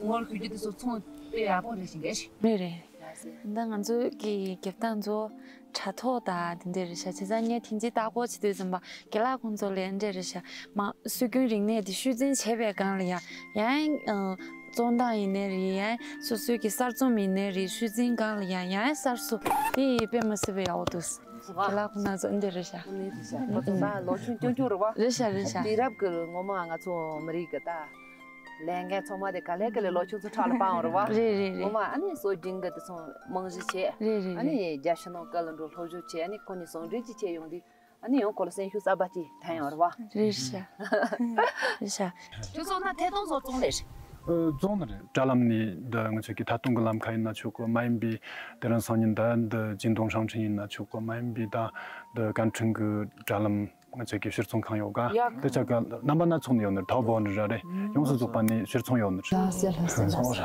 ངོར་ཤུགས་ཀྱི་དེ་ཚོ་ཚོང་དཔེ་ཡག་པོ་རེད་ཤིང་གས། རེད་རེད། ད་ང་ཚོའི་གི་རྒྱབ་སྟངས་ཚོ་དྲ་ཐོག་དང་དེ་འདྲ་རེད་ཤག་བྱས་ཙང་ངས་ཐེངས་གཅིག་ལྟ་སྐོར་བྱེད་དུས་ཙམ་པ་རྒན་ལགས་ཁོང་ཚོ་ལ་འདྲ་རེད་ཤག་མ་སྲོལ་རྒྱུན་རིག་གནས་དེ་ཤུལ་འཛིན་བྱས་པའི་སྒང་ལ་ཡང་ཡང་བཙོང་སྟངས་ཡིན་ནའི་རེད། ཡང་སོ་སོའི་གི་གསར་རྩོམ་ཡིན་ནའི་རེད། ཤུལ་འཛིན་སྒང་ལ་ཡང་ཡང་གསར་བཟོ་དེ་དཔེ་མི་སྲིད་པའི་ཡག་པོ་འདུག་རྒན་ལགས་ཁོང་ཚོ་འདྲ་རེད་ཤག་ཁོ་ཚོ་ད་ལོ་ཆུང་ཆུང་ཆུང་རེད་བ། རེད་ཤག་རེད་ཤག་དུས་རབས་ཀྱི་ངོ་མ་ང་ཚོ་མི་རིགས་ཀྱི་ད། ལས་འགན་ཚང་མ་དེ་ག་ལེ་ག་ལེ་ལོ་ཆུང་ཚོ་ཕྲག་ལ་སྤང་བ་རེད་བ། རེད་རེད་རེད། ངོ་མ་ཨ་ནི་སྲོལ་རྒྱུན་གྱི་དེ་ཚོ་རྨང་གཞི་བྱས། རེད་རེད་ཨ་ནི་རྒྱ་ཕྱི་ནང་ག་ལ་འགྲོ་སློབ་སྦྱོང་བྱས། ཨ་ནི་ཁོ་ནི་ཟུང་འབྲེལ་གྱིས་བྱས་ཡོང་དུས་ཨ་ནི་ཡང་ཁོ་ལ་སེམས་ཤུགས་གསར་པ་ཅིག་ཐོན་ཡོང་རེད་བ། རེད་ཤག་རེད་ཤག་ཁྱོད་ཚོ་ན་ཐད་གཏོང་ཚོ་བཙོང་ལེ་རེད། ཨ་བཙོང་ནི་རེད། དྲ་ལམ་ནས་འདི་ང་ཚོ་གི་ཐད་གཏོང་གི་ལམ་ཁ་ཡིན་ན་ཆོག་གི། མ་ཡིན་པའི་དེ་རིང་སང་ཉིན་ད་འདི་ཅིན་ཏུང་ཧྲང་ཧྲིན་ཡིན་ན་ཆོག་གི། མ་ཡིན་པའི་ད་འདི་ཀན་ཁྲིན་གི་དྲ་ལམ། ང་ཚོ་གི་ཕྱིར་ཚོང་ཁང་ཡོད་ག་ཡ། དེ་ཆ་ག་རྣམ་པ་སྣ་ཚོགས་ནས་ཡོད་ནི། ཐའོ་བོ་ནི་ར་རེད། ཡོངས་སུ་རྫོགས་པ་ནས་ཕྱིར་ཚོང་ཡོད་ནི། ལགས་སེ་ལགས་སེ་ལགས་སེ། ཚོང་ར།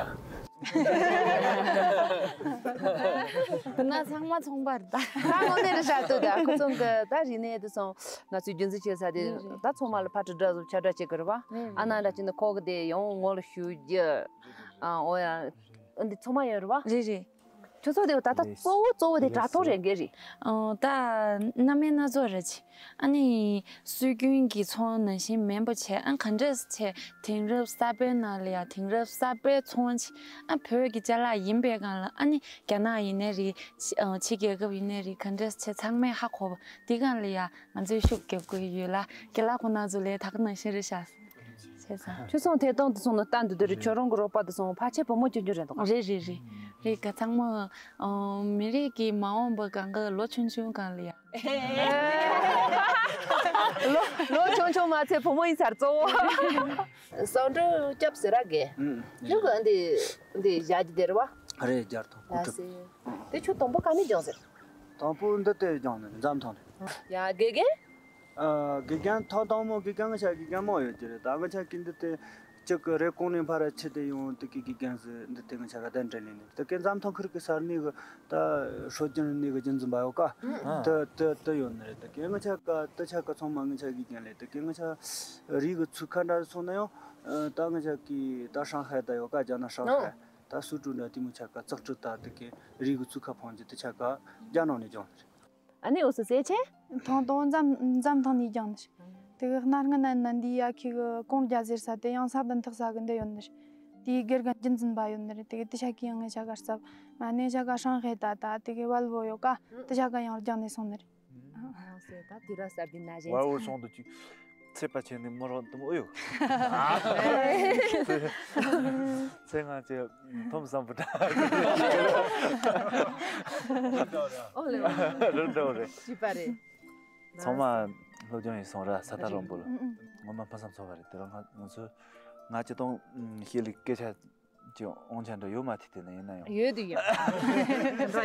ཁོ་ན་ཚང་མ་ཚོང་པ་རེད་ད། ད་ངོ་ནས་རེད་ཤག་ཏུ་ད་ཁོ་ཚོ་གི་ད་རིག་གནས་དེ་ཚོ་ང་ཚོའི་རྒྱུན་འཛིན་བྱེད་ས་དེ། རེད་རེད། ད་ཚང་མ་ལ་ཕར་དྲི་བསྒྲགས་བཟོ་ཁྱབ་བསྒྲགས་བྱེད་གི་རེད་བ། རེད་རེད། ཨ་ན་འདྲ་བྱས་ནས་ཁོ་གི་དེ་ཡང་ངོ་ལ་ཞུ་རྒྱུ། ཨ་འོ་ཡ། འདི་ཚང་མ་ཡོད་རེད་བ། རེད་རེད། ཁྱོད་ཚོ་དེ་ད་ལྟ་གཙོ་བོ་གཙོ་བོ་དེ་དྲ་ཐོག་རེད་འགའ་རེད། ཨོ་ད་སྣ་མིན་སྣ་ཚོགས་རེད་ཅི། ཨ་ནི་སྲོལ་རྒྱུན་གྱི་ཚོང་ནང་བཞིན་མིན་པ་བྱས། ཨ་ག་འདྲས་བྱས་དེང་རབས་གསར་པའི་ནང་ལ་ཡང་དེང་རབས་གསར་པའི་ཚོང་ཅི། ཨ་བོད་ཀྱི་ཅ་ལག་ཡིན་པའི་སྒང་ལ་ཨ་ནི་རྒྱ་ནག་ཡིན་ནའི་རེད། ཕྱི་ཨ་ཕྱི་རྒྱལ་ཁབ་ཡིན་ནའི་རེད། ག་འདྲས་བྱས་ཚང་མས་ཧ་གོ་བ་དེ་སྒང་ལ་ཡང་ང་ཚོས་ཤུགས་རྒྱབ་དགོས་ཡོད་ལ། རྒན་ལགས་ཁོང་རྣམ་ཚོ་ལས་ད་ག་ནང་བཞིན་རེད་ཤག་བྱས་ཙང་། ཁྱོད་ཚོ་ཐད་གཏོང་དུ་སོང་ན་ལྟ་འདི་དུ་རེད། ཁྱོད་རང་གི་རོགས་པ་དུ་སོང་ཕལ་ཆེར་བུ་མོ་ཆུང་ཆུང་རེད་འདུག་རེད་རེད་རེད། རེད་ག་ཚང་མ། ཨོ་མི་རིགས་ཀྱི་མ་འོངས་པ་གང་ག་ལོ་ཆུང་ཆུང་གང་ལ་ཡ། ལོ་ལོ་ཆུང་ཆུང་མ་ཚད་བུ་མོ་ཡིན་ཚར་གཙོ་བོ། སང་ཀྲོ་སྐྱབས་ཟེར་ར་གེ། ཨུམ། ཁྱོད་ཀྱི་འདི་འདི་བཞག་རྒྱུ་དེ་རེད་བ། རེད་རྒྱར་ཐོང་ལ་སེ། དེ་ཁྱོད་དང་པོ་ག་ནས་སྦྱངས་ཟེར། དང་པོ་འདི་ལྟས་སྦྱངས་ནས་འཛམ་ཐང་ནས། ཡ་དགེ་རྒན། ཨ། དགེ་རྒན་ཐོག་དང་པོ་དགེ་རྒན་ང་ཆ་དགེ་རྒན་མང་ཡོད་ཀྱི་རེད། ད་ང་ཆ་གི་འདི་དེ་གཅིག་གི་རེབ་གོང་ནས་ཕར་ཆེ་དེ་ཡོང་དེ་གི་དགེ་རྒན་ཟེར་འདི་དེ་ང་ཆ་ག་དན་དྲན་ལེ་ནས་དེ་གི་འཛམ་ཐང་ཁུལ་གི་ས་གནས་གི་ད་སྲོལ་རྒྱུན་གནས་གི་རྒྱུན་འཛིན་པ་ཡོད་ཀ་དེ་དེ་དེ་ཡོད་ནི་རེད། དེ་གི་ང་ཆ་ག་དེ་ཆ་ག་ཚང་མ་ང་ཆ་དགེ་རྒན་ལས། དེ་གི་ང་ཆ་རིགས་གི་ཚུགས་ཁ་འདྲ་སོང་ན་ཡང་ད་ང་ཆ་གི་ད་ཧྲང་ཧའེ་ད་ཡོད་ཀ་རྒྱ་ནག་ཧྲང་ཧའེ་ད་སུ་ཀྲུའུ་འདྲ་དེ་མོ་ཆ་ག་ཙག་ཀྲུ་ད་དེ་གི་རིགས་གི་ཚུགས་ཁ་ཕང་རྒྱུ་དེ་ཆ་ག་རྒྱ་ནག་ནས་སྦྱངས་ནི་རེད། ཨ་ནི་འུ་སུ་ཟེར་ཆེ། ཐང་ཏོ་འཛམ་འཛམ་ཐང་ནས་སྦྱངས་ནི། དེ་གི་སྣ་ལྔ་ན་ན་འདི་ཡ་ཁི་གི་གོང་རྒྱ་ཟེར་ས་དེ་ཡང་ས་བདུན་ཐག་ས་གི་འདི་ཡོད་ནི། དེའི་དགེ་རྒན་རྒྱུན་འཛིན་པ་ཡོད་ནི་རེད། དེ་གི་དེ་ཤ་གི་ཡང་ངེད་ཤ་ག་རྩབ་མ་ནེ་ཤ་ག་ཧྲང་ཧེ་ད་ད་དེ་གི་ཝལ་བོ་ཡོད་ཀ་དེ་ཤ་ག་ཡང་སྦྱངས་ནས་སོང་ནི་རེད། ཨ་སེ་ད་དེ་ར་ས་བདུན་ན་ཞེན་ཝལ་བོ་སོང་དུ་ཅིག་ཚེ་པ་ཆེན་ནི་མོ་རང་དུ་མོ་ཨོ་ཡོ། ཚེ་ང་ཚེ་ཐོམ་སམ་བུ་ཏྲ། ཨོ་ལེ། རེད་འགྲོ་རེད། ཅི་པ་རེད། ཚང་མ་སློབ་སྦྱོང་ཡིན་སོང་ར་ས་ཐག་རིང་པོ་ལ། ཨུ་ཨུ། ངོ་མ་ཕ་སམ་ཚོ་བ་རེད། དེ་རང་ང་ང་ཚོ་ང་ཅི་དང་ཤེས་ལི་སྐད་ཆ་ ཅི་དབང་ཆ་འདྲ་ཡོད་མ་ཐུབ་དེ་ན་ཡིན་ན་ཡང་། ཡོད་དུ་ཡོད།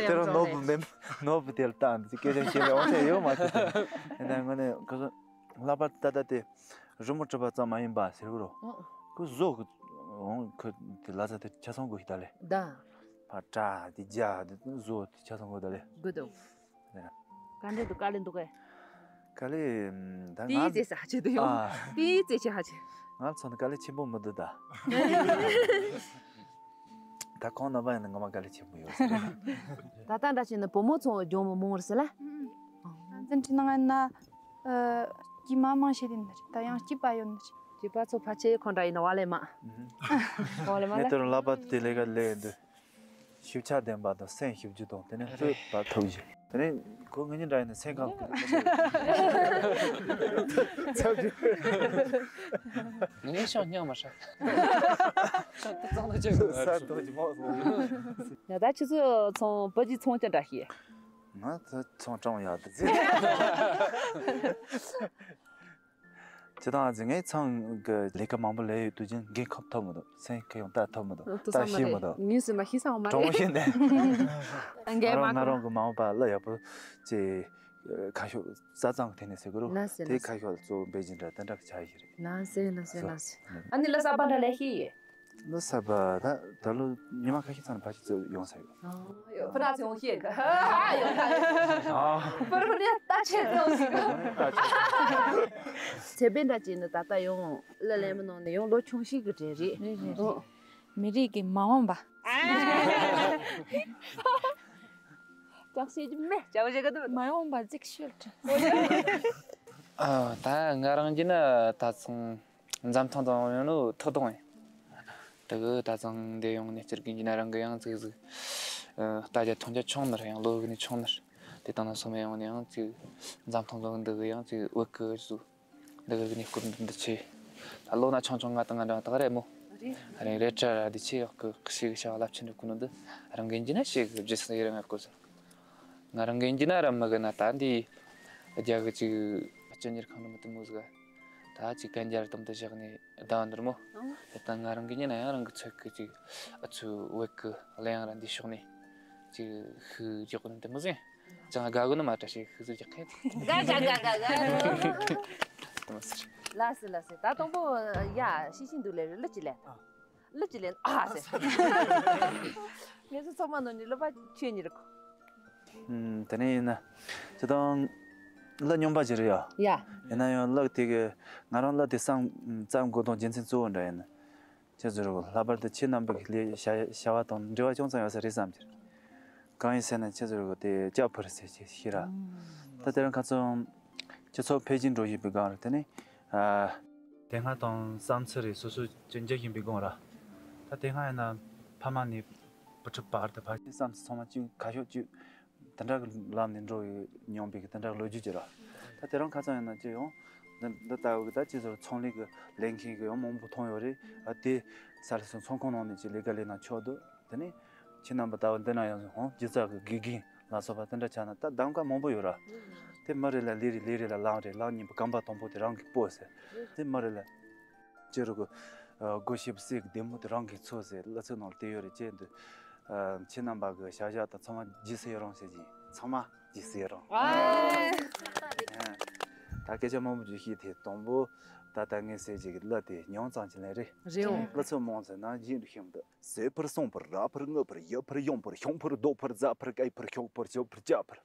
དེ་རུ་ནོར་བུ་མེད་ནོར་བུ་དེ་ལ་བཏང་དེ་སྐད་ཆ་བཤད་ལ་དབང་ཆ་ཡོད་མ་ཐུབ་དེ་ན་ཡིན་ན་ངོ་ནས་ཁོ་ཚོ་ལྷག་པར་ད་ལྟ་དེ་རི་མོ་བྲིས་པ་ཙམ་མ་ཡིན་པ་ཟེར་གི་རོ། ཨོ། ཁོ་བཟོ་གི་འོང་ཁོ་དེ་ལ་ཚ་དེ་ཆ་ཚང་དགོས་ཤི་ད་ལེ། ད། ཕ་བྲ་དེ་རྒྱ་དེ་བཟོ་དེ་ཆ་ཚང་དགོས་ད་ལེ། དགོས་འདུག་དེ་ན། ག་འདྲ་འདུག་དཀའ་ལས་འདུག་གས། དཀའ་ལས་ད་ང་དེའི་རྩེ་ས་ཧ་ཆེ་དུ་ཡོང་། ཨ། དེའི་རྩེ་ཆེ་ཧ་ཆེ། ང་ཚོ་ནི་དཀའ་ལས་ཆེན་པོ་མི་འདུག་ད། ད་ཁོང་རྣམ་པ་ཡིན་ན་ངོ་མ་དཀའ་ལས་ཆེན་པོ་ཡོད་ཟེར། ད་ལྟ་འདྲ་བྱས་ན་བུ་མོ་ཚོ་ལྗོངས་མི་མང་བར་ཟེར་ལ། ཨ། འཛིན་གྲྭའི་ནང་ན། ཨ། སྐྱེས་མ་མང་ཤེས་དེ་འདྲ་རེད། ད་ཡང་སྐྱེས་པ་ཡོད་འདྲ་རེད། སྐྱེས་པ་ཚོ་ཕལ་ཆེར་ཁོང་འདྲ་ཡིན་ན་བ་ལས་མ། བ་ལས་མ་ངས་ལ། དེ་རུ་ལག་པ་དེ་ལས་ཀ་ལས་འདུག་ཤེས་བྱ་ལྡན་པ་དང་སེམས་ཞིབ་རྒྱུ་དང་དེ་ནས་རྩོད་པ་ཐུབ་རྒྱུ། དེ་ནས་ཁོ་ངེད་གཉིས་འདྲ་ཡིན་ན་སེམས་ཁམས་ཀྱི་ཚབ་རྒྱུ། ངེད་ཤོག་སྙིང་མ་ཧྲ། ད་གཙང་ལ་ཅིག་ས་ཐོག་གི་མོ་སོང་། ཡ་ད་ཁྱེད་ཚོ་ཚོང་བུ་གྱི་ཚོང་ཅི་འདྲ་ཤེས། ང་ད་ཚོང་ཀྲང་ཡག་ཏུ་ཟེར། ཇི་ལྟར་ང་ཚོ་ངའི་ཚང་གི་ལས་ཀ་མང་པོ་ལས་ཡོད་དུས་ཀྱང་འགན་ཁུར་ཐུབ་མི་འདུག་སེམས་ཁུར་ཡང་བཏང་ཐུབ་མི་འདུག་ཐུབ་ས་ལྟ་མ་ཤེས་རེད། མི་འདུག་ངས་ཟེར་མ་ཤེས་ས་འོང་མ་དྲང་པོ་རེད། བཤད་ནས། ང་འགན་རང་མ་ང་རང་གི་མ་འོངས་པ་ལ་ཡག་པོ་ཅིག་ཁ་ཤོག་རྩ་གཙང་གི་ཐད་ནས་ཟེར་གི་རུ། ལགས་སེ་དེ་ལགས་སེ། ཁ་ཤོག་ལ་གཙོ་བོ་འབད་བཞིན་འདྲ་དེ་འདྲ་གི་ཆ་ཡི་རེད། ལགས་སེ་ལགས་སེ་ལགས་སེ། ཨ་ནི་ལ་ས་པ་འདྲ་ལས་ཤེས་ཡེ། ལ་ས་པ་ད་ད་ལོ་ཉི་མ་ཁ་ཤས་ཚང་ནས་ཕ་ཤི་ཚོ་ཡོང་ས་ཡོད། ཨ་ཡོད་ཕུ་ར་ཚོ་ཡོང་ཤེས་གི་ཨ་ཡོད་ད་ཡོད། ཨ། ཕུ་ར་ནི་ལྟ་ཆེ་ཚོ་ཞིག་གི་ཚེ་བེ་འདྲ་ཅིག་ནི་ད་ལྟ་ཡོང་ལ་ལས་མི་ནང་ནས་ཡོང་ལོ་ཆུང་ཤོས་གི་གྲས་རེད། རེད་རེད་རེད། མི་རིགས་ཀྱི་མ་འོངས་པ། ཅག་ཤེས་ཀྱི་མེད་ཅག་བཞེས་གི་འདུག་མ་འོངས་པ་གཟིགས་ཤོད། ཨ་ད་ང་རང་གི་ནི་ད་ཚང་འཛམ་ཐང་དང་ཡང་ནོ་ཐོག་དང་ཡིན། དེ་གི་ད་ཚང་འདི་ཡོང་ནས་སྤྱིར་གི་ཡིན་ན་རང་གི་ཡང་ཙིག་ཙིག་ལྟ་རྒྱ་མཐོང་རྒྱ་ཆུང་ནར་ཡང་ལོ་གི་ནས་ཆུང་ནར་དེ་དང་ན་སོ་མ་ཡོང་ནས་ཡང་ཙིག་འཛམ་ཐང་ལོ་འདི་གི་ཡང་ཙིག་བོད་གི་ཟུ་འདི་གི་ནས་སྐོར་འདི་འདི་ཆེ། ད་ལོ་ན་ཆུང་ཆུང་ང་དང་ང་འདྲ་ད་ག་རེ་མོ་རེད་རེད་རེད་ཁྲ་ར་འདི་ཆེ་ཡག་གི་ཤི་གི་ཤ་བ་རླབས་ཆེན་འདྲ་ཀུ་ནོ་འདི་རང་གི་ཡིན་ན་ཤི་གི་རྗེས་སུ་ཡི་རང་ཡག་གོ་ཟེར། ང་རང་གི་ཡིན་ན་ར་མི་གི་ན་ད་འདི་རྒྱ་གི་ཅིག་སྤྱི་གཉེར་ཁང་ནི་མི་དུ་མོ་ཟིག་ག་ད་ཅིག་གན་རྒྱ་ར་དམ་དུ་བཞག་ནས་ད་འདིར་མོ། ཨང་། དེ་ལྟ་ང་རང་གི་ཉིན་ན་ཡང་རང་གི་ཚོད་ཀྱི་ཅིག་ཨ་ཚུ་བེད་ཀི་གླེང་ར་འདི་ཕྱོགས་ནས་ཅིག་ཤུགས་རྒྱག་གོ་ནི་དེ་མོ་ཟིག་ཅང་དགའ་གོ་ནི་མ་དྲ་ཞིག་ཤུགས་རྒྱག་མཁན། དགའ་དགའ་དགའ་དགའ་དགའ། དེ་མོ་ཟིག་ལགས་སེ་ལགས་སེ། ད་དང་པོ་ཡ་ཤི་ཤི་འདུག་ལེ་རེ་ལི་ཅི་ལེ། ཨ། ལི་ཅི་ལེ་ཨ་ཟེར། ངེད་ཚོ་ཚང་མ་ནང་ནས་ལི་པ་ཆོས་ཉིད་རེད་གོ། ཨུམ། དེ་ནས་ཡིན་ན། ཅི་དང་། གླུ་སྙོམས་པ་ཅིག་རེད་ཡ། ཡ། ཡིན་ན་ཡང་གླུ་དེ་གི་ང་རང་གླུ་དེ་བརྩམས་བརྩམས་དགོས་དོན་རྒྱུ་མཚན་གཙོ་བོ་འདྲ་ཡིན། ཁྱེད་ཚོ་རུ་ལྷག་པར་དུ་ཁྱེད་རྣམ་པ་གི་ལས་བྱ་བྱ་བ་དང་འབྲེལ་བ་ཅུང་ཙམ་ཡོད་ས་རེད་བསམ་གྱི། གང་ཡིན་ཟེར་ན་ཁྱེད་ཚོ་རུ་དེ་སྐྱ་ཕུར་ཟེར་གྱི་ཤི་ར། ད་དེ་རིང་ཁ་སང་སྤྱི་ཚོགས་འཕེལ་རྒྱས་འགྲོ་བཞིན་པའི་སྒང་རེད་དེ་ནི། དེ་སྔ་དང་བསམ་ཚུལ་རེད་སོ་སོ་ཅིག་འགྱུར་བཞིན་པའི་སྒང་ར། ད་དེ་སྔ་ཡིན་ན་ཕ་མ་ནས་བུ་ཕྲུག་བར་དུ་ཕལ་ཆེར་བསམ་ཚུལ་ཚང་མ་གཅིག་ཁ་ཕྱོགས་གཅིག་དེ་འདྲ་གི་ལམ་ནས་འགྲོ་ཡི་མྱོང་པའི་གི་དེ་འདྲ་གི་ལོ་རྒྱུས་ཅིག་ར། ད་དེ་རིང་ཁ་སང་ཡིན་ན་ཅི་ཡོང་། འདི་འདི་ལྟ་བུ་གི་ད་ཅི་ཟེར་ཚོང་ལས་གི་ལས་མཁན་གི་ཡང་མང་པོ་མཐོང་ཡོད་རེད། ཨ་དེ་ས་ལ་སོང་ཚོང་ཁང་ནང་ནས་ཅི་ལས་ཀ་ལས་ན་ཆོག་འདུག་དེ་ནས་ཁྱེད་རྣམ་པ་ལྟ་བུ་འདི་ན་ཡང་ཧོང་སྒྱུ་རྩལ་གི་དགེ་རྒན་ལ་སོགས་པ་དེ་འདྲ་ཆགས་ན་ད་གདམ་ག་མང་པོ་ཡོད་ར། དེ་མི་རེ་ལ་ལས་རེད་ལས་རེད་ལ་ལངས་རེད་ལངས་ཉིན་པ་གམ་པ་དང་པོ་དེ་རང་གི་སྤོ་ཟེར། དེ་མི་རེ་ལ། ཅི་རུ་གི། སྒོ་ཕྱེ་བསྲེག་གི་བདེ་མོ་དེ་རང་གིས་འཚོ་ཟེར་གླུ་ཚིག་ནང་ལ་བལྟས་ཡོད་རེད་ཅེས་འདུག་ཁྱེད་རྣམ་པ་གི་བྱ་བཞག་དང་ཚང་མ་རྗེས་སུ་ཡི་རང་ཟེར་གྱིན་ཚང་མ་རྗེས་སུ་ཡི་རང་། ཨ། ད་སྐད་ཆ་མང་པོ་ཅིག་བཤད་དེ་དང་པོ་ད་ལྟ་ངས་ཟེར་གྱི་གི་གླུ་དེ་ཉུང་ཙམ་ཅིག་ལེན་རེད། རེད་འོང་། གླུ་ཚིག་མང་ཟེར་ན་རྗེས་འདུག་ཤེས་མི་འདུག་ཟོས་ཕུར་སོང་ཕུར་ར་ཕུར་རྔུ་ཕུར་ཡུ་ཕུར་ཡོང་ཕུར་ཤོང་ཕུར་རྡོ་ཕུར་རྫ་ཕུར་སྐེ་ཕུར་ཤོག་ཕུར་ཞོ་ཕུར་ལྕགས་ཕུར།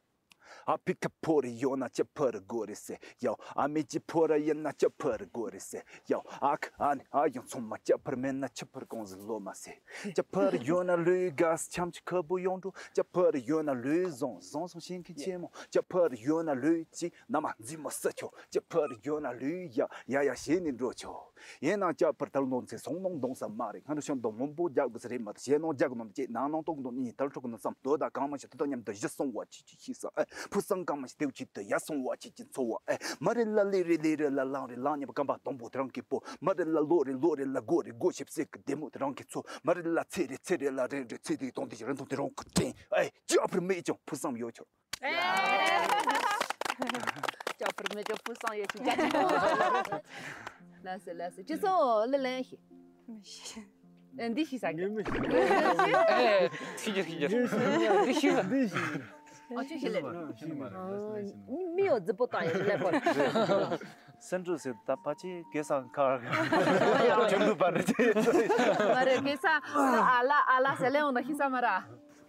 ཨ་ཕི་ཁ་ཕོ་རེ་ཡོད་ན་ཅི་ཕར་དགོས་རེད་ཟེར་ཡོ། ཨ་མི་ཅི་ཕོ་ར་ཡིན་ན་ཅི་ཕར་དགོས་རེད་ཟེར་ཡོ། ཨ་ཁ་ཨ་ནི་ཨ་ཡོང་ཚང་མ་ཅི་ཕར་མེད་ན་ཅི་ཕར་གོང་ཟིན་ལོ་མ་ཟེར། ཅི་ཕར་ཡོད་ན་ལུས་དགའ་ས་འཆམ་ཅི་ཁ་བུ་ཡོང་འགྲོ། ཅི་ཕར་ཡོད་ན་ལུས་བཟང་བཟང་སོང་ཤེས་མཁན་ཆེན་མོ། ཅི་ཕར་ཡོད་ན་ལུས་ཅི་ན་མ་འཛིན་མ་ས་ཆོ། ཅི་ཕར་ཡོད་ན་ལུས་ཡ་ཡ་ཡ་ཞེས་ནི་འགྲོ་ཆོ། ཡིན་ནང་སྐྱ་བུར་དལ་ནོ་ཚེ་སོང་ནོང་གདོང་ས་མ་རེད། ང་རུ་ཤོན་དོ་མོན་པོ་རྒྱག་དགོས་ས་རེད་མ་ད་ཞེ་ནོང་རྒྱག་ནོ་ཅེ་ནང་ནོང་ཏོག་ནོ་ནི་དལ་འཕྲོག་ནོ་བསམ་དོ་ད་གང་མ་ཤེས་དོ་དོ་མཉམ་དུ་ཞི་སོང་བ་ཅི་ཅི་ཤི་ས་ཨེ། ཕུ་སང་གང་མ་ཤེས་དེའུ་ཅི་དུ་ཡ་སོང་བ་ཅི་ཅི་འཚོ་བ་ཨེ། མ་རེད་ལ་ལི་རེད་ལི་རེད་ལ་ལང་རེད་ལང་ཉེ་བ་གམ་པ་དང་པོ་དེ་རང་གི་པོ། མ་རེད་ལ་ལོ་རེད་ལོ་རེད་ལ་སྒོ་རེད་སྒོ་ཞིབ་སེ་གི་བདེ་མོ་དེ་རང་གི་ཚོ། མ་རེད་ལ་ཚེ་རེད་ཚེ་རེད་ལ་རེད་རེད་ཚེ་དེའི་དོན་དེ་ཞིག་རིན་ཐུང་དེ་རང་གི་དྲན་ཨེ། ཅི་ཨ་ཕུར་མེད་ཀྱང་ཕུ་སང་ཡོད་ཆོག་ཅོག་པར་མེ་ཅོག་པུ་སང་ཡོད་ཅིག་ཅ་ཅིག་ལ་སེ་ལ་སེ་ཅི་སོང་ལི་ལན་ཤི། མི་ཤི། འདི་ཤི་ས་གི། ངས་མི་ཤི། ཨེ། ཤི་རྒྱུ་ཤི་རྒྱུ། འདི་ཤི། འདི་ཤི། འདི་ཤི། ཨ་ཅོ་ཤི་ལེ། ཤི་མ་རེད། མི་ཡོད་རྫི་པོ་དང་ཡོད་ལེ་པོ། སེན་ཊྲལ་ཟེར་ད་ཕལ་ཆེར་གེ་སར་ཁ་ཁྱོད་འདུག་པ་རེད། མ་རེད། གེ་སར་ཨ་ལ་ཨ་ལ་ཟེར་ལེ་འོང་ན་ཤི་ས་མ་ར།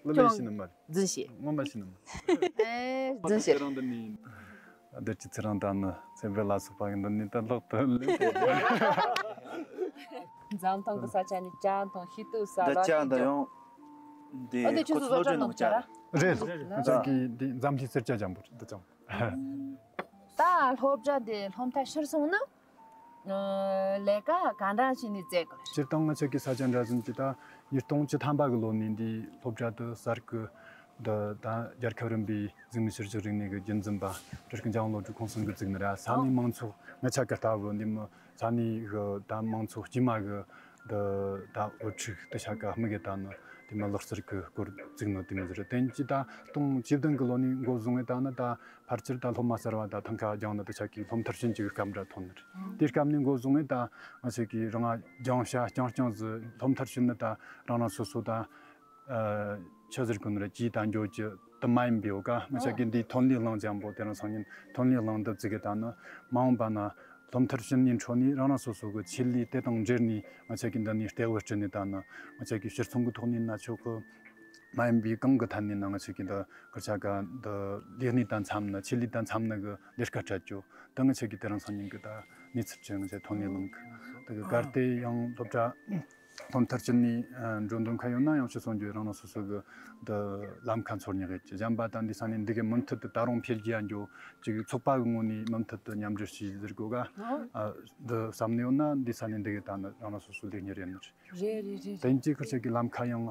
ལོ་ལེ་ཤི་ནི་མ་རེད། རྫུན་བཤད། ངོ་མ་ཤི་ནི་མ་རེད། ཨེ་རྫུན་བཤད། ཁྱེད་རང་འདི་ནི། བདེ་སྐྱིད་ཚེ་རིང་དང་ནི་ཚེ་འཕེལ་ལ་སོགས་པ་གི་འདི་ནི་ད་ལྷག་ཏུ་ལེགས། འཛམ་ཐང་གི་ས་ཆ་ནི་ཅང་དང་ཤི་ཏུ་ས་འདི་ལ་ཅང་ཤི་དང་ཡང་འདི་ཨ་འདི་ཁོ་ཆུ་ཚོད་ཚོ་སློབ་གྲྭ་ནང་ནང་ཅང་ར། རེད། ང་ཚོ་གི་འདི་འཛམ་གླིང་སེར་སྐྱ་ལྗང་པོ་རེད། འདི་ཅང་། ད་སློབ་གྲྭ་འདི་སློབ་མཐར་ཕྱིན་སོང་ན་ལས་ཀ་ག་འདྲ་བྱས་ནས་བཙལ་དགོས་རེད། སྤྱིར་བཏང་ང་ཚོ་གི་ས་ཆ་འདྲ་ཟིན་གྱི་ད་ཉིས་སྟོང་བཅུ་ཐམ་པ་གི་ལོ་ནས་འདི་སློབ་གྲྭ་དུ་གསར་གི་འདི་ད་རྒྱལ་ཁབ་རིམ་པའི་གཟུགས་མེད་ཕྱི་སྤྱོད་རིག་གནས་ཀྱི་རྒྱུན་འཛིན་པ་སྤྲུལ་སྐུ་འཇམ་དབྱངས་བློ་གྲོས་ཁོང་གསུམ་གྱིས་བཙུགས་ནི་རེད། ས་གནས་མང་ཚོགས་ང་ཆ་གི་ལྟ་བུ་འདི་མི་ས་གནས་གི་ད་མང་ཚོགས་དཀྱུས་མ་གི་འདི་ད་འུ་ཚོ་དེ་ཆ་ག་མི་གི་ད་ནི་དེ་མི་ལག་རྩལ་གི་སྐོར་བཙུགས་ནི་དེ་མི་ཟེར། དེ་ཡིན་གྱི་ད་སྟོང་བཅུ་བདུན་གི་ལོ་ནས་འགོ་བཟུང་བའི་ད་ནི་ད་ཕལ་ཆེར་ད་སློབ་མ་གསར་བ་ད་ཐང་ཁ་སྦྱངས་ནི་དེ་ཆ་གི་སློབ་མཐར་ཕྱིན་གྱི་སྐབས་འདྲ་ཐོན་ནི་རེད། དེའི་སྐབས་ནས་འགོ་བཟུང་བས་ད་ང་ཚོ་གི་རང་སྦྱང་བྱ་རྐྱང་རྐྱང་ཟིག་སློབ་མཐར་ཕྱིན་ནི་ད་རང་རང་སོ་སོ་ད་ཆི་ཟེར་གོ་ནི་རེད། ཀྱིས་ད་འགྱོ་གི་དུ་མ་ཡིན་པའི་འོ་ཀ་ང་ཚོ་གི་འདིའི་ཐོན་ལས་གླིང་ཅན་པོ་དེ་རིང་སང་ཉིན་ཐོན་ལས་གླིང་འདི་བཙུགས་གི་ད་ནི་མ་འོངས་པ་ན་སློབ་མཐར་ཕྱིན་ནས་འཕྲོ་ནས་རང་རང་སོ་སོ་གི་ཆེད་ལས་དེ་དང་འབྲེལ་ནས་ང་ཚོ་གི་འདི་ནས་ལྟེ་བ་བསྐྲུན་ནས་ད་ནི་ང་ཚོ་གི་སྤྱི་ཚོགས་ཀྱི་ཐོག་ནས་ན་ཆོག་གི་མ་ཡིན་པའི་གང་གི་ཐད་ནས་ན་ང་ཚོ་གི་འདི་སྐར་ཆ་ག་འདི་ལས་གནས་དང་འཚམ་ན་ཆེད་ལས་དང་འཚམ་ན་གི་ལས་ཀ་སྤྲད་རྒྱུ་ད་ང་ཚོ་གི་དེ་རིང་སང་ཉིན་གི་ད་གནས་ཚུལ་ཅན་ང་ཚོ་ཐོན་ལས་གླིང་གི་ད་གི་གལ་ཏེ་ཡང་སློབ་གྲྭ་སློབ་མཐར་ཕྱིན་ནས་འགྲོ་འདུག་མཁན་ཡོད་ན་ཡང་ཕྱི་སོང་རྒྱུ་རང་རང་སོ་སོ་གི་འདི་ལམ་ཁ་འཚོལ་ཉག་གི་གི་གཞན་པ་ད་འདི་ས་ནས་འདི་གི་མུ་མཐུད་དུ་ད་རུང་འཕེལ་རྒྱས་འགྱོ་ཅིག་ཚོགས་པ་གི་ངོས་ནས་མུ་མཐུད་དུ་མཉམ་འབྲེལ་བྱས་ཟེར་དགོས་ག་འདི་བསམ་ནས་ཡོད་ན་འདི་ས་ནས་འདི་གི་ད་ནི་རང་རང་སོ་སོ་ལས་གཉེར་ཡིན་ནི་རེད། རེད་རེད་རེད། དེང་གི་ཁུར་ཆ་གི་ལམ་ཁ་ཡང་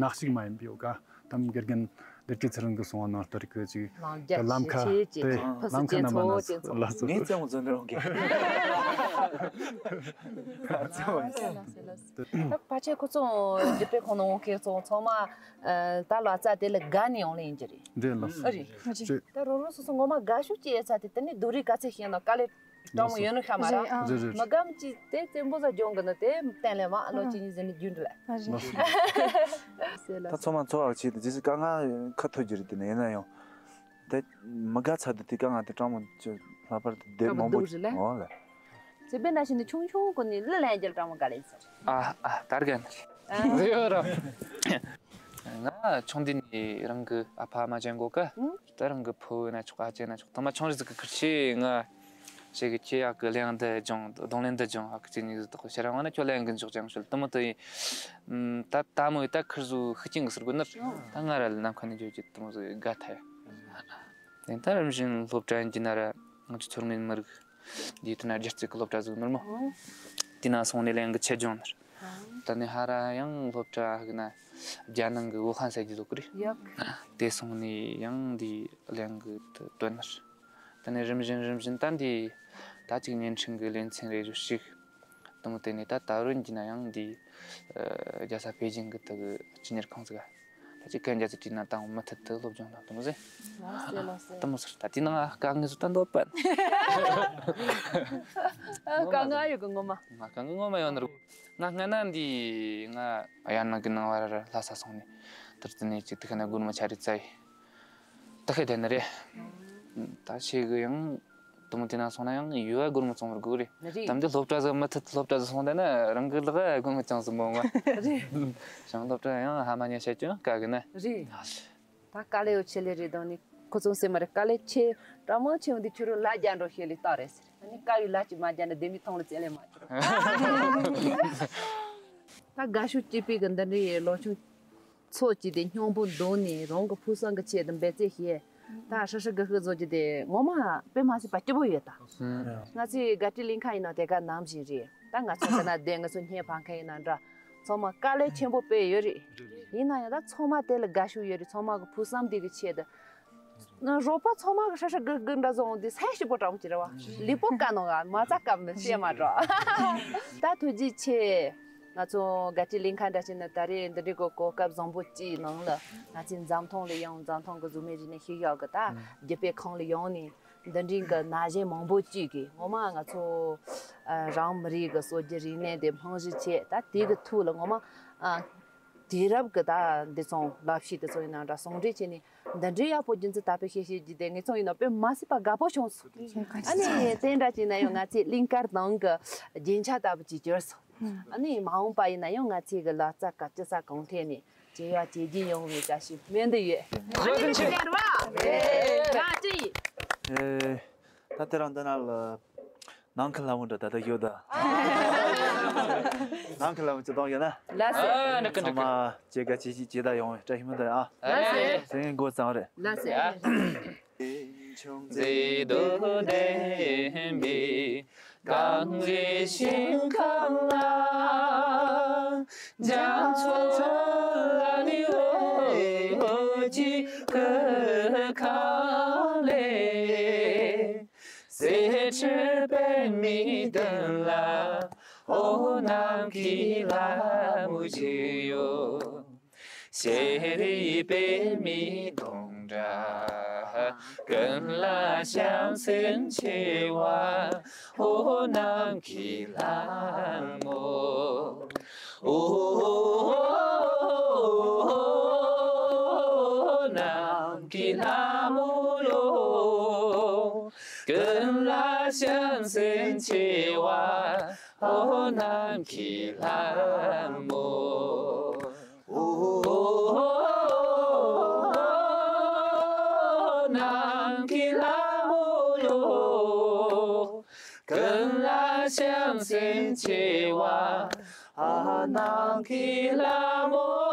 ནག་ཞིག་མ་ཡིན་པའི་ཡོད་ག་དམ་དགེ་རྒན་བདེ་སྐྱིད་ཚེ་རིང་གི་གསུང་བ་ནང་ལྟར་གི་ཅིག་ལམ་རྒྱ་ལམ་ཁ་ཆེ་ཆེ་དེ་ཕུ་སུ་ལམ་ཁ་ཅན་ན་མ་ཚོ་ན་ཅན་ཚོ་ལ་སོ་ངས་རྩེད་མོ་རྩེ་འདྲ་འོང་གི་རྩེད་མོ་ཡིན། ད་ཕལ་ཆེར་ཁོ་ཚོ་རྒྱུད་པའི་ཁོང་ནང་ཁེ་ཚོ་ཚང་མ་ད་ལོ་ཙཱ་དེ་ལ་དགའ་ནས་ཡོང་ལེ་ཡིན་གྱི་རེད། འདྲེ་ལ་སོ་ཨ་རེད། ད་རོ་རོ་སོ་སོ་ངོ་མ་དགའ་ཤོས་ཀྱི་ཡ་ཚ་དེ་དེ་ནི་སྡུག་རུས་ག་ཚད་ཤེས་ན་དཀའ་ལས། སྤྲང་མོ་ཡོད་ནི་ཤ་མ་ར། རེད་ཨ། རེད་རེད། མི་སྒམ་ཅི་དེ་བཙན་པོ་ས་ལྗོངས་གི་ནི་དེ་བསྟན་ལས་མ་ལོ་གཅིག་གཉིས་ཟིན་ནི་རྒྱུན་དུ་ལ། ཨ་རེད། ཟེར་ལ། ད་ཚོ་མ་ཚོ་བ་ཆེ་དེ་ཇི་སི་དཀའ་ངལ་ཁ་ཐུག་རྒྱུ་རེད་དེ་ནི་ཡིན་ན་ཡང་། དེ་མི་དགའ་ཚ་དེ་དེ་དཀའ་ངལ་དེ་སྤྲང་མོ་ཅི་ལྷག་པར་དུ་དེ་མང་པོ་སྡུག་རེད་ལ། འོ་ལ། ཟེར་བས་ན་ཤི་ནི་ཆུང་ཆུང་གོ་ནི་ལི་ལན་རྒྱལ་སྤྲང་མོ་དགའ་ལེན་ཟེར། ཨ་ཨ་ད་རྒན་ཟེར་ཡོད་ར། ང་ཆུང་དུས་ནས་རང་གི་ཨ་ཕ་ཨ་མ་ཅན་གོ་ཀ་ད་རང་གི་ཕུ་བོ་ན་ཆོག་ཨ་ཅེ་ན་ཆོག་ཐ་མ་ཆུང་རིགས་ཟིག་གི་ཁུར་ཆེ་ང་ཞེ་གི་ཁྱེད་ཡག་གི་གླེང་འདི་སྦྱོང་རྡུང་ལེན་འདི་སྦྱོང་ཨ་ཁུ་ཅི་ཉིད་ཟིག་ཏག་ཤེ་ར་བ་ན་ཁྱོད་ལན་གི་འཇོག་ཅང་ཤུལ་དུ་མོ་དུ་ཡིན། ད་ད་མོ་ཡི་ད་ཁུར་ཟུ་ཤུགས་ཅན་གི་ཟུར་གི་ནི་ད་ང་ར་ལ་ནམ་མཁའ་ནས་འཇོག་ཅིག་དུ་མོ་ཟིག་དགའ་ཐལ། དེ་ད་རིམ་བཞིན་སློབ་གྲྭ་ཡིན་གྱི་ན་ར་ང་ཚོ་ཚོར་ངན་མི་རིགས་འདི་ཐུན་སྒྱུ་རྩལ་གི་སློབ་གྲྭ་ཟིག་ནོར་མོ། དེ་ན་སོང་ནས་ལན་གི་ཆེད་སྦྱོང་ནར། ད་ནི་ཧ་ར་ཡང་སློབ་གྲྭ་ཧག་ན་རྒྱ་ནང་གི་ཝུ་ཧན་ས་རྒྱུ་ཟོ་གི་རེད། ཡག་དེ་སོང་ནས་ཡང་འདི་གླེང་གི་དོན་ནར། ད་ནི་རིམ་བཞིན་རིམ་བཞིན་ད་འདི་ད་ཅིག་བརྙན་འཕྲིན་གི་ལེ་ཚན་རེ་ཞུ་ཞིག་དུ་མོ་དེ་ནས་ད་ད་རུང་གྱི་ན་ཡང་འདི་རྒྱལ་ས་པེ་ཅིང་གི་དུ་གི་སྤྱི་གཉེར་ཁང་ཟིག་ག་ད་ཅིག་གན་རྒྱ་ཚ་དྲིས་ན་དང་མུ་མཐུད་དུ་སློབ་སྦྱོང་དང་དུ་མོ་ཟེ། ལགས་སེ་ལགས་སེ། དུ་མོ་ཟེར་ད་དེ་ནང་དཀའ་ངལ་ཟོ་ད་འདོད་པ། དཀའ་ངལ་ཡོད་གི་ངོ་མ། ང་དཀའ་ངལ་ངོ་མ་ཡོད་ནི་རུ། ང་སྔ་ན་འདི་ང་ཡར་ནང་གི་ནང་བར་ལྷ་ས་སོང་ནས་དུར་ཙི་ནས་ཅིག་དུ་ཁ་ན་སྒོར་མོ་ཆ་རེ་བཙལ་ཡི། ད་ཁེ་དེ་ནི་རེད། ད་ཤེས་གི་ཡང་དུ་མོ་དེ་ན་སོང་ན་ཡང་ཡུལ་བ་སྒོར་མོ་ཚོང་བར་དགོས་རེད། རེད། དམ་དེ་སློབ་གྲྭ་ཟིག་མུ་མཐུད་སློབ་གྲྭ་ཟིག་སོང་དེ་ན་རང་གི་ལག་སྒོར་མོ་ཅང་ཟིག་མོ་ང་། རེད། ཞང་སློབ་གྲྭ་ཡང་ཧ་མ་ཉན་བཤད་ཀྱང་དཀའ་གི་ན། རེད། ད་དཀའ་ལས་ཡོད་ཆེ་ལས་རེད་དང་ནི་ཁོ་ཚོ་སེམས་མ་རེད་དཀའ་ལས་ཆེ་དྲང་མོ་ཆེ་འོང་དེ་ཁྱོད་རང་ལ་རྒྱ་འགྲོ་ཤེས་ལས་ལྟ་རེད་ཟེར་ཨ་ནི་དཀའ་བའི་ལ་ཅིག་མ་རྒྱ་འདྲ་ལྡེ་མིག་ཐོང་ལ་རྩེ་ལས་མ་ཁྱོད་ད་དགའ་ཤོས་སྐྱིད་པའི་གི་འདི་འདྲའི་ལོ་ཆུང་ཚོ་གཅིག་དེ་སྙིང་པོ་འདོན་ནས་རང་གི་ཕུགས་བསམ་གི་ཆེད་དུ་འབད་བརྩོན་བྱས་ད་ཧྲི་ཧྲི་གི་ཧི་བཟོ་རྒྱུ་དེ་ངོ་མ་དཔེ་མ་སྲིད་པ་སྐྱིད་པོ་ཡོད་ད། ང་ཚོའི་དགའ་སྤྲོའི་གླིང་ཁ་ཡིན་ན་དེ་ག་ནམ་བཞིན་རེད་ད་ང་ཚོ་ཟེར་ན་བསྡད་ང་ཚོ་སྙན་ཕ་མཁན་ཡིན་ན་འདྲ་ཚང་མ་དཀའ་ལས་ཆེན་པོ་དཔེ་ཡོད་རེད། ཡིན་ན་ཡང་ད་ཚང་མ་དེ་ལ་དགའ་ཤོས་ཡོད་རེད་ཚང་མ་གི་ཕུགས་བསམ་དེ་གི་ཆེད་དུ། རོགས་པ་ཚང་མ་གི་ཧྲི་ཧྲི་གི་གི་འདྲ་བཟོ་འོང་དུས་སེམས་སྐྱིད་པོ་དྲག་པོ་ཅིག་རེད་བ། ལུས་པོ་དཀའ་ནོ་ག་མ་རྩ་སྐམ་ནི་བཤད་མ་འགྲོ། ད་ཐུགས་རྗེ་ཆེ། ང་ཚོ་དགའ་སྤྲོའི་གླིང་ཁ་འདྲ་བྱས་ན་ད་རེས་འདི་འདྲའི་གོ་གོ་སྐབས་བཟང་པོ་ཅིག་ནང་ལ་ང་ཚོའི་འཛམ་ཐང་ལ་ཡང་འཛམ་ཐང་གི་གཟུགས་མེད་རིག་གནས་ཤེས་ཡག་གི་ད་རྒྱུད་པའི་ཁང་ལ་ཡོང་ནས་ འདི་འདྲའི་གི་ན་གཞོན་མང་པོ་ཅིག་གིས་ངོ་མ་ང་ཚོ་ཨ་རང་མི་རིགས་ཀྱི་སྲོལ་རྒྱུན་རིག་གནས་དེ་རྨང་གཞི་བྱས། ད་དེ་གི་ཐོག་ལ་ངོ་མ་ཨ་དུས་རབས་ཀྱི་ད་འདི་ཚོ་ལབ་གཞི་དེ་ཚོ་ཡིན་ན་འདྲ་ཟུང་འབྲེལ་བྱས་ནས་འདི་འདྲའི་ཡག་པོ་རྒྱུན་འཛིན་དར་སྤེལ་བྱེད་ཤེས་རྒྱུ་དེ་ངེད་ཚོ་ཡིན་ན་དཔེ་མ་སྲིད་པ་དགའ་པོ་བྱུང་སོང་། ཨ་ནི་དེ་འདྲ་བྱས་ན་ཡང་ང་ཚོའི་གླིང་དཀར་ནང་གི་རྒྱན་ཆ་ལྟ་བུ་ཅིག་གྱུར་སོང་། ཨ་ནི་མ་འོངས་པ་ཡིན་ན་ཡང་ང་ཚོའི་གི་ལག་རྩལ་ག་ཅི་ས་གང་ཐད་ནས་བྱེད་ཡག་བྱེད་རྒྱུ་ཡོང་བའི་བཀྲ་ཤིས་སྨོན་འདུན་ཡོད། བཟོ་ལྟ་ཆེ། ང་ཅི་ཡིན། ཨེ། ད་དེ་རང་འདི་ན་ལ་ནང་གི་ལྷ་མོ་འདྲ་ད་ལྟ་ཡོད་ད། ནང་གི་ལྷ་མོ་ཅི་གཏོང་ཡོད་ན། ལགས་སོ། ཨ་འགྲིག་གི་འགྲིག་གི། ཚང་མ་བྱེད་དགའ་བྱེད་ཤིག་བྱེད་ད་ཡོང་བའི་བཀྲ་ཤིས་སྨོན་འདུན་ཨ། ལགས་སོ། ཟེར་མགོ་བརྩམས་རེད། ལགས་སོ། མཛེས་སྡུག་ལྡན་པའི་གངས་རིའི་ཞིང་ཁམས་ལ། རྒྱ་མཚོ་ལ་ནི་འོད་ཀྱི་གོས་ཁ་ལས། གསེར་ཁྲིར་པདྨའི་གདན་ལ། འོ་ནམ་མཁའི་ལྷ་མོ་བཞུགས་ཡོད། ཤེས་རིག་པདྨའི་སྡོང་གྲོགས། ཀུན་ལ་བྱམས་སེམས་ཆེ་བ། འོ་ནམ་མཁའི་ལྷ་མོ། འོ་ནམ་མཁའི་ལྷ་མོ་ཡོ། ཀུན་ལ་བྱམས་སེམས་ཆེ་བ། འོ་ནམ་མཁའི་ལྷ་མོ། འོ་ནམ་མཁའི་ལྷ་མོ་ཡོ། ཀུན་ལ་བྱམས་སེམས་ཆེ་བ། འོ་ནམ་མཁའི་ལྷ་མོ།